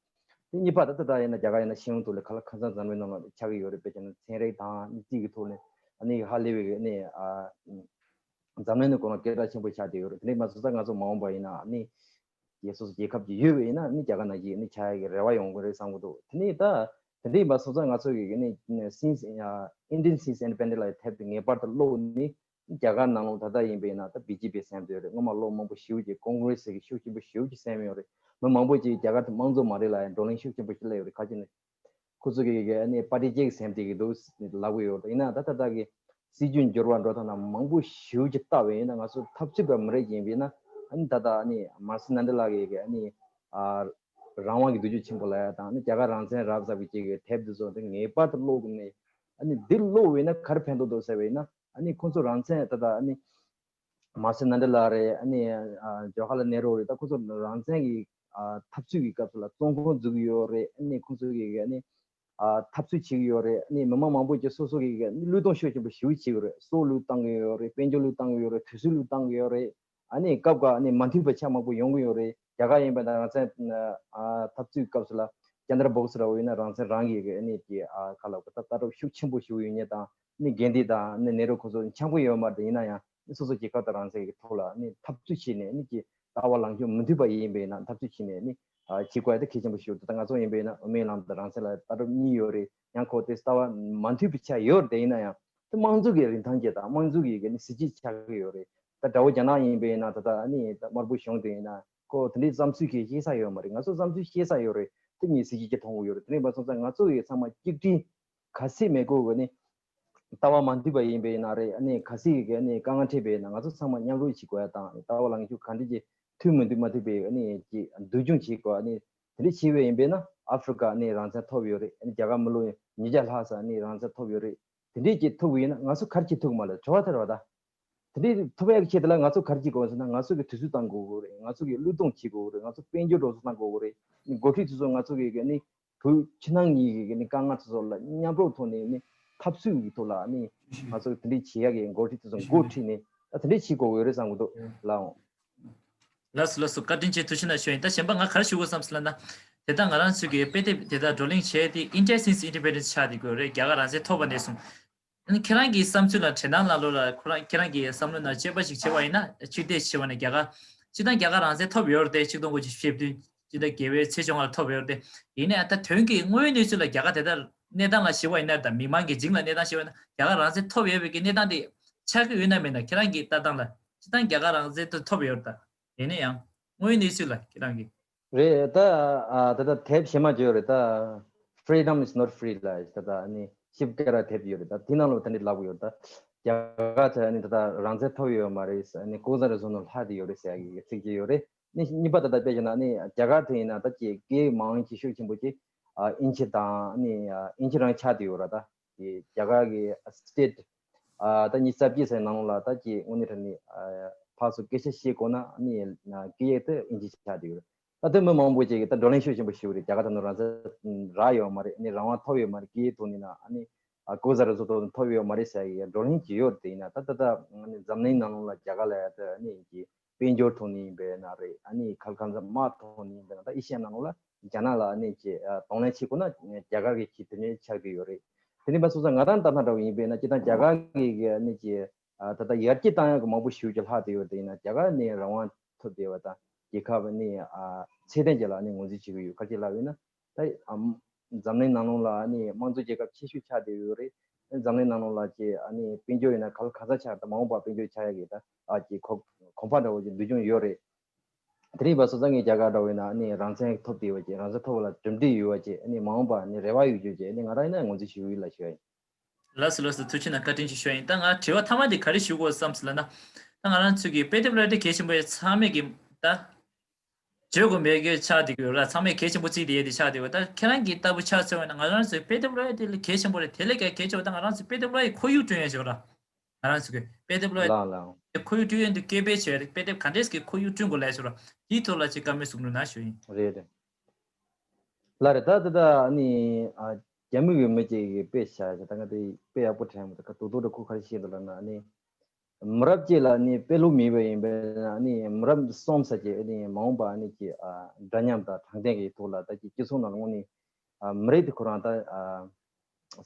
དེ་གཉིས་པ་ད་ལྟ་ད་ཡིན་ན་རྒྱ་གར་ཡིན་ན་ཤེས་ཡོན་ཐོག་ལ་ག་ལ་གང་འཚམ་འཛམ་གླིང་ནང་ལ་ཆགས་ཀྱི་ཡོད་རེད། དཔེ་བྱས་ན་ཚན་རིག་དང་ཨ་ནི་རྩིས་ཀྱི་ཐོག་ནས་ཨ་ནི་ཧ་ལས་པའི་ཨ་ནི་ཨ་འཛམ་གླིང་ནང་ཁོ་ན་སྐད་གྲགས་ཆེན་པོ་ཆགས་བསྡད་ཡོད་རེད། དེ་འདྲ་མ་སོང་ཙང་ང་ཚོ་མ་འོངས་པ་ཡིན་ན་ཨ་ནི་རྒྱལ་སོ་སོ་རྒྱལ་ཁབ་ཅིག་ཡོད་པ་ཡིན་ན་ཨ་ནི་རྒྱ་གར་ནང་བཞིན་ཨ་ནི་ཆགས་ཡ་གི་རེ་བ་ཡོང་གི་རེད་བསམ་གི་འདུག་དེ་ནས་ད་དེ་འདྲ་ཡིན་པ་སོང་ཙང་ང་ཚོ་གི་ཨ་ནི་since Indian since independent ལ་ཐེབས་དེ་ངེས་པར་དུ་བློ་ནི་རྒྱ་གར་ནང་ལོགས་ད་ལྟ་ཡིན་པ་ཡིན་ན་ད་བི་ཇེ་པི་སེམས་དེ་རེད། སྔོན་མ་བློ་མང་པོ་ཞེ་པོ་ཅིག་ཀོང་གྷི་རེ་སི་གི་ཤུགས་ཆེན་པོ་ཞེ་པོ་ཅིག་སེམས་ཡོད་རེད། མི་མང་པོ་ཅིག་རྒྱ་གར་དེ་དམངས་གཙོ་མ་རེད་ལབ་ཡང་བགྲོ་གླེང་ཤུགས་ཆེན་པོ་ཞིག་སླེབས་ཡོད་རེད། ཁ་ཅིག་ནི་ཁོ་ཚོ་གི་གི་ཨ་ནི་པར་ཊི་གཅིག་གི་སེམས་དེ་གི་འདུག་ལབ་གི་ཡོད་རེད། ཡིན་ན་ད་ད་ལྟ་གི་སྲིད་ཇུས་འགྱུར་བ་འགྲོ་ཐབས་ན་མང་པོ་ཞེ་པོ་ཅིག་ལྟ་བས་ཡིན་ན་ང་ཚོ་འཐབ་རྩོད་པ་མི་རིགས་ཡིན་པས་ན་ཨ་ནི་ད་ལྟ་ཨ་ནི་མར་སི་ནན་ཌི་ལགས་ཀྱི་གི་ཨ་ནི་ཨ་རང་དབང་གི་འདོད་རྒྱུ་ཆེན་པོ་ལབ་ཡ་དང་ཨ་ནི་རྒྱ་གར་རང་བཙན་རག་ཟེར་བའི་ཅིག་གི་དེབ་འདི་ཚོ་འདི་ངེས་པར་དུ་ཀློག་དགོས་ནས་ཨ་ནི་འདི་ཀློག་བས་ན་ག་རེ་ཕན་ཐོགས་འདུག་ཟེར་བས་ན་ཨ་ནི་ཁོང་ཚོ་རང་བཙན་ད་ལྟ་ཨ་ནི་མར་སི་ནན་ཌི་ལགས་རེད། ཨ་ནི་ཨ་ཇོ་ཧ་ལ་ནེ་རུ་རེད། ད་ཁོང་ཚོ་རང་བཙན་གྱི་ཨ་འཐབ་རྩོད་ཀྱི་སྐབས་སུ་ལ་བཙོན་ཁང་འཛུགས་ཀྱི་ཡོད་རེད། ཨ་ནི་ཁོང་ཚོ་གི་ཨ་ནི་ཨ་འཐབ་རྩོད་བྱེད་ཀྱི་ཡོད་རེད། ཨ་ནི་མི་མང་མང་པོ་ཅིག་སོ་སོ་གི་ཨ་ནི་བློས་གཏོང་ཤུགས་ཆེན་པོ་ཞེ་པོ་བྱེད་ཀྱི་རེད། སྲོག་བློས་བཏང་གི་ཡོད་རེད། དཔལ་འབྱོར་བློས་བཏང་གི་ཡོད་རེད། དུས་ཚོད་བློས་བཏང་གི་ཡོད་རེད། ཨ་ནི་སྐབས་འགའ་ཨ་ནི་མ་མཐུན་པ་ཆ་མང་པོ་ཡོང་གི་ཡོད་རེད། རྒྱ་གར་ཡིན་པ་དང་རང་བཙན་ཨ་འཐབ་རྩོད་སྐབས་སུ་ལ་ཅན་དྲ་བྷོ་སི་ར་བོ་ཡིན་ན་རང་བཙན་རང་གི་ཨ་ནི་ཀྱི་ཨ་ཁ་ལ་ད་ལྟ་གྲུབ་ཤུགས་ཆེན་པོ་ཞིག་ཡོད་ཉེ་དང་ཨ་ནི་གྷན་དྷི་དང་ཨ་ནི་ནེ་རུ་ཁོ་ཚོ་འཆམ་པོ་ཡོད་མ་རེད། ཡིན་ན་ཡང་ཨ་ནི་སོ་སོ་རྒྱལ་ཁབ་དང་རང་བཙན་གྱི་ཐོག་ལ་ཨ་ནི་འཐབ་རྩོད་བྱས་ནས་ཨ་ནི་ཀྱི་ལྟ་བ་ལངས་ཕྱོགས་མི་མཐུན་པ་ཡིན་པས་ན་འཐབ་རྩོད་བྱས་ནས་ཨ་ནི་ཨ་བྱེད་དགོས་ཡ་དེ་གལ་ཆེན་པོ་ཞིག་ཡོད། ད་ང་ཚོ་ཡིན་པས་ན་དབུ་མའི་ལམ་དང་རང་བཙན་ལ་ལྟ་གྲུབ་གཉིས་ཡོད་རེད། ཡང་ཁོ་དེ་ལྟ་བ་མ་མཐུན་པའི་ཆ་ཡོད་རེད། ཡིན་ན་ཡང་དེ་དམངས་གཙོ་གི་རིན་ཐང་ཅན་དང་དམངས་གཙོ་གི་གི་ནི་སྲིད་ཇུས་ཆགས་ཀྱི་ཡོད་རེད། ད་དགྲ་བོ་རྒྱ་ནག་ཡིན་པས་ན་ད་ལྟ་ཨ་ནི་ད་དམར་པོ་གཞུང་དེ་ཡིན་ན་ཁོ་དེ་འདྲའི་བསམ་ཚུལ་གྱི་ཤེས་ས་ཡོད་མ་རེད། ང་ཚོ་བསམ་ཚུལ་ཤེས་ས་ཡོད་རེད། དེ་གཉིས་སྲིད་ཇུས་ཀྱི་མཐོང་གི་ཡོད་རེད། དེ་འདྲ་ཡིན་པ་སོང་ཙང་ང་ཚོ་ཡི་ཚང་མ་གཅིག་སྒྲིལ་ག་སྲིད་མེད་དགོས་གི་ནི་ལྟ་བ་མ་མཐུན་པ་ཡིན་པས་ན་རེད། ཨ་ནི་ག་སྲིད་གི་ཨ་ནི་དཀའ་ངལ་འཕྲད་པས་ན་ང་ཚོ་ཚང་མ་མཉམ་རུབ་བྱེད་དགོས་ཡ་དང་ལྟ་བ་ལངས་ཕྱོགས་ག་འདྲ་ཅིག་མཐུན་མི་མཐུན་མ་མཐུན་པའི་ཨ་ནི་ཅིག་འདུལ་སྐྱོང་བྱེད་དགོས། ཨ་ནི་དེ་འདྲ་བྱས་པས་ཡིན་པས་ན་ཨ་ཧྥི་རི་ཀ་ཨ་ནི་རང་བཙན་ཐོབ་ཡོད་རེད། ཨ་ནི་རྒྱ་གར་མི་ལོ་ཉིས་བརྒྱ་ལྷག་ཙམ་ཨ་ནི་རང་བཙན་ཐོབ་ཡོད་རེད། དེ་འདྲས་ཀྱི་ཐུབ་ཀྱི་ཡིན་ན་ང་ཚོ་ག་རེ་བྱེད་ཐུབ་ཀྱི་མ་རེད། དྲི་བ་དེ་རེད་བ་ད། དེ་འདྲས་ཐུབ་ཡག་གི་ཆེད་དུ་ལ་ང་ཚོ་ག་རེ་བྱེད་དགོས་ཟེར་ན་ང་ཚོ་གི་དུས་ཚོད་བཏང་དགོས་ཀྱི་རེད། ང་ཚོ་གི་བློས་གཏོང་བྱེད་དགོས་ཀྱི་རེད། ང་ཚོ་དཔལ་འབྱོར་འགྲོ་སོང་བཏང་དགོས་ཀྱི་རེད། འགོ་ཁྲིད་ཚོ་ཚོ་ང་ཚོ་གི་གི་ནི་བོད་ཕྱི་ནང་གཉིས་ཀྱི་གི་ནི་དཀའ་ངལ་ཚོ་ཚོ་ལ་མཉམ་རུབ་ཐོག་ནས་ནི་འཐབ་རྩོད་ཀྱི་ཐོག་ལ་ནི་ང་ཚོ་གི་དེ་འདྲས་བྱེད་ཡག་གི་འགོ་ཁྲིད་ཚོ་ཚོ་འགོ་ཁྲིད་ནས་ད་དེ་འདྲས་བྱེད་དགོས་ཀྱི་རེད་བསམ་གྱི་འདུག་ལགས་འོང་། ལགས་སོ་ལགས་སོ། བཀའ་དྲིན་ཆེ། ཐུགས་རྗེ་གནང་ཞུ་ཡིན། ད་གཞན་པ་ང་ག་རེ་ཞུ་དགོས་བསམ་སོང་ལབ་ན། དེ་ལྟར་ང་རང་ཚོས་ཀྱི་དཔེ་དེབ་དེ་དག་བགྲོ་གླེང་བྱས་ཏེ་India since independence ཆགས་བསྡད་ཡོད་རེད། རྒྱ་གར་རང་བཙན་ཐོབ་པ་ནས་བཟུང་། ཨ་ནི་ཁྱེད་རང་གི་བསམ་ཚུལ་ལ་དྲན་སྟངས་ལ་ལོ་ལ་ཁོ་རང་ཁྱེད་རང་གི་བསམ་བློ་ནང་དཔྱད་པ་ཞིག་བྱས་པ་ཡིན་ན་ཕྱིར་བལྟས་བྱས་པ་ནས་རྒྱ་གར་སྤྱིར་བཏང་རྒྱ་གར་རང་བཙན་ཐོབ་ཡོད་རེད་དེ། ཆིག་སྟོང་དགུ་བརྒྱ་བཞི་བཅུ་ཞེ་བདུན་སྤྱི་ཟླ་བརྒྱད་པའི་ཚེས་བཅོ་ལྔ་ལ་ཐོབ་ཡོད་རེད་དེ། ཡིན་ནའི་ད་དོན་གྱི་དངོས་ཡོད་གནས་ཚུལ་ལ་རྒྱ་གར་དེ་ལྟར་གནས་སྟངས་ལ་གཞིགས་པ་ཡིན་ན་དང་མི་མང་གི་འཇིགས་ལ་གནས་སྟངས་གཞིགས་པ་ཡིན་ན་རྒྱ་གར་རང་བཙན་ཐོབ་ཡོད་པའི་གི་གནས་སྟངས་དེ་ཆགས་ཀྱི་ཡོད་ན་མེད་ན། ཁྱེད་རང་གི་ལྟ་སྟངས་ལ་སྤྱིར་བཏང་རྒྱ་གར་རང་བཙན་དེ་ཐོབ་ཡོད་རེད་ད། ཡིན་ན་ཡང་དངོས་ཡོད་གནས་ཚུལ་ལ་ཁྱེད་རང་གི་རེད་ད། ཨ་ད་ལྟ་དེབ་གཞན་མ་བརྗོད་རེད་ད། Freedom is not free ལ་ད་ལྟ་ནི་ཤིབ་ཀ་ར་དེབ་ཡོད་རེད་ད། དེ་ནང་ལ་དེ་འདྲ་ལབ་ཡོད་ད། རྒྱ་གར་ཚོས་ནི་ད་ལྟ་རང་བཙན་ཐོབ་ཡོད་མ་རེད་ཟེར་ནི་ལྐོག་ཟ་རུལ་སུངས་ནང་ལྷག་བསྡད་ཡོད་རེད་ཟེར་ཡག་གི་ཚིག་ཅིག་ཡོད་རེད། ནི་གཉིས་པ་ད་ལྟ་དཔེ་བྱས་ན་ནི་རྒྱ་གར་དེ་ཡིན་ན་ད་ཀྱི་སྐད་མང་ཆེ་ཤོས་ཆེན་པོ་ཅིག་ཨ་དབྱིན་ཇི་དང་ནི་ཨ་དབྱིན་ཇི་རང་ཆགས་བསྡད་ཡོད་རེད་ད། དེ་རྒྱ་གར་གི་state ཨ་ད་ཉི་ཤུ་རྩ་བརྒྱད་ཟེར་ནང་ལ་ད་ཀྱི་དངོས་གནས་དྲང་གནས་ཨ་ཕར་ཚུར་སྐད་ཆ་བཤད་དགོས་ན་ནི་ཨ་སྐད་ཡིག་དེ་དབྱིན་ཇི་ཆགས་བསྡད་ཡོད་རེད། ད་དེ་མི་མང་པོ་ཅིག་གིས་ད་བགྲོ་གླེང་ཤུགས་ཆེན་པོ་ཞུ་གི་རེད། རྒྱ་གར་ཐོག་ནས་རང་བཙན་རག་ཡོད་མ་རེད། ཨ་ནི་རང་དབང་ཐོབ་ཡོད་མ་རེད། སྐད་ཡིག་ཐོག་ནས་ན་ཨ་ནི་ཨ་ལྐོག་ཟ་རུ་ཚོགས་ཐོག་ནས་ཐོབ་ཡོད་མ་རེད་ཟེར་གི་བགྲོ་གླེང་ཅིག་ཡོད་རེད། དེ་ཡིན་ན་ད་ད་ད་ཨ་ནི་འཛམ་གླིང་ནང་ལོགས་ལ་རྒྱ་གར་ལ་ད་ཨ་ནི་གི་དཔལ་འབྱོར་ཐོག་ནས་ཡིན་པས་ན་རེད། ཨ་ནི་ག་ལ་གང་འཚམ་དམག་ཐོག་ནས་ཡིན་པས་ན་ད་ཨེ་ཤི་ཡ་ནང་ལོགས་ལ་རྒྱ་ནག་ལ་ཨ་ནི་ཅིག་ཨ་གདོང་ལེན་བྱེད་དགོས་ན་རྒྱ་གར་གྱི་ཁྱི་དེ་ནས་ཆགས་ཀྱི་ཡོད་རེད། དེ་ནས་ཕར་སོང་ཙང་ང་རང་ལྟ་ན་འདྲ་བོ་ཡིན་པས་ན་སྤྱིར་བཏང་རྒྱ་གར་གྱི་གི་ཨ་ནི་ཅིག་ཨ་ད་ལྟ་ཡར་རྒྱས་བཏང་ཡག་གི་མང་པོ་ཞེ་པོ་ཅིག་ལྷག་བསྡད་ཡོད་རེད། དེ་ཡིན་ན་རྒྱ་གར་ནས་རང་དབང་ཐོབ་བསྡད་པ་དང་རྒྱལ་ཁབ་ནས་ཨ་ཚད་ལྡན་ཅིག་ལ་ཨ་ནི་ངོས་འཛིན་བྱེད་ཀྱི་ཡོད། ག་རེ་ཅིག་ལབ་ཡོད་ན་ད་ཨ་འཛམ་གླིང་ནང་ལོགས་ལ་ཨ་ནི་དམངས་གཙོ་རྒྱལ་ཁབ་ཆེ་ཤོས་ཆགས་བསྡད་ཡོད་རེད། འཛམ་གླིང་ནང་ལོགས་ལ་ཅིག་ཨ་ནི་དཔལ་འབྱོར་ཡིན་ན་ག་ལ་ག་ས་ཆགས་ད་མ་འོངས་པ་དཔལ་འབྱོར་ཆགས་ཡག་གི་ད་ཨ་ཅིག་གོ་གོམ་པ་འདྲ་བོ་ཅིག་འདུ་འཛོམས་ཡོད་རེད། དེ་རིང་བར་སོང་ཙང་ངས་རྒྱ་གར་འདྲ་བོ་ཡིན་ན་ཨ་ནི་རང་བཙན་ཐོབ་བསྡད་པ་ཅིག་རང་བཙན་ཐོབ་པ་ལ་གྲུབ་འབྲས་ཡོད་པ་ཅིག་ཨ་ནི་མ་འོངས་པ་ཨ་ནི་རེ་བ་ཡོད་རྒྱུ་ཅིག་ཨ་ནི་ང་རང་ཡིན་ན་ངོས་འཛིན་ཞུ་གི་ཡོད་ལ་ཞུ་ཡ་ཡིན། ལགས་སོ་ལགས་སོ། ཐུགས་རྗེ་གནང་། བཀའ་དྲིན་ཆེ་ཞུ་ཡ་ཡིན། ད་ང་དྲི་བ་མཐའ་མ་འདི་ག་རེ་ཞུ་དགོས་བསམ་སོང་ལབ་ན། ད་ང་རང་ཚོ་གི་དཔེ་དེབ་ཀློག་ཡ་དེ་གལ་ཆེན་པོ་ཡ་ཚང་མས་གི་ད་བརྗོད་དགོས་མེད་གི་ཆགས་བསྡད་ཀྱི་ཡོད་ར། ཚང་མས་གལ་ཆེན་པོ་བརྩིས་བསྡད་ཡ་དེ་ཆགས་བསྡད་ཡོད། ད་ཁྱེད་རང་གི་ལྟ་བུ་ཆ་མཚོན་པ་ན་ང་རང་ཚོའི་དཔེ་དེབ་ཀློག་ཡ་དེ་ལས་གལ་ཆེན་པོ་རེད། དེ་ལས་ཀྱང་གལ་ཆེ་བ་ད་ང་རང་ཚོའི་དཔེ་དེབ་ཀློག་ཡའི་ཁོར་ཡུག་བསྐྲུན་ཡ་ཞིག་ར། ང་རང་ཚོ་གི་དཔེ་དེབ་ཀློག་ཡ་ལགས་ལགས། དེ་ཁོར་ཡུག་བསྐྲུན་ཡ་དེ་སྐད་སྤེལ་བྱས་རེད། དཔེ་དེབ་ག་འདྲས་ཀྱི་ཁོར་ཡུག་བསྐྲུན་དགོས་ལབ་ཞིག་ར། དེའི་ཐོག་ལ་ཅིག་བཀའ་མོལ་གསུང་རོགས་གནང་ཞུ་ཡིན། རེད་རེད། ལགས་རེད། ད་ད་ད་ཨ་ནི་ཨ་རྒྱ་མི་གི་མི་གཅིག་གིས་དཔེ་བཞག་ཡ་ད་ང་དེ་དཔེ་ཡག་པོ་དྲན་མི་འདུག་ག་དོ་དོ་འདྲ་ཁོ་ག་རེ་བཤད་འདུག་ལབ་ན་ཨ་ནི། མི་རབས་གཅིག་ལ་ནི་དཔེ་ཀློག་མེད་པ་ཡིན་པས་ན་ནི་མི་རབས་གསུམ་ཟེར་གྱི་ནི་མ་འོངས་པ་ནི་ཀྱི་ཨ་འདྲ་མཉམ་དང་དྲང་བདེན་གྱི་ཐོག་ལ་ད་ཀྱི་སྤྱི་ཚོགས་ནང་ལ་དངོས་ནི་ཨ་མི་རིགས་དེ་ཁོ་རང་ད་ཨ་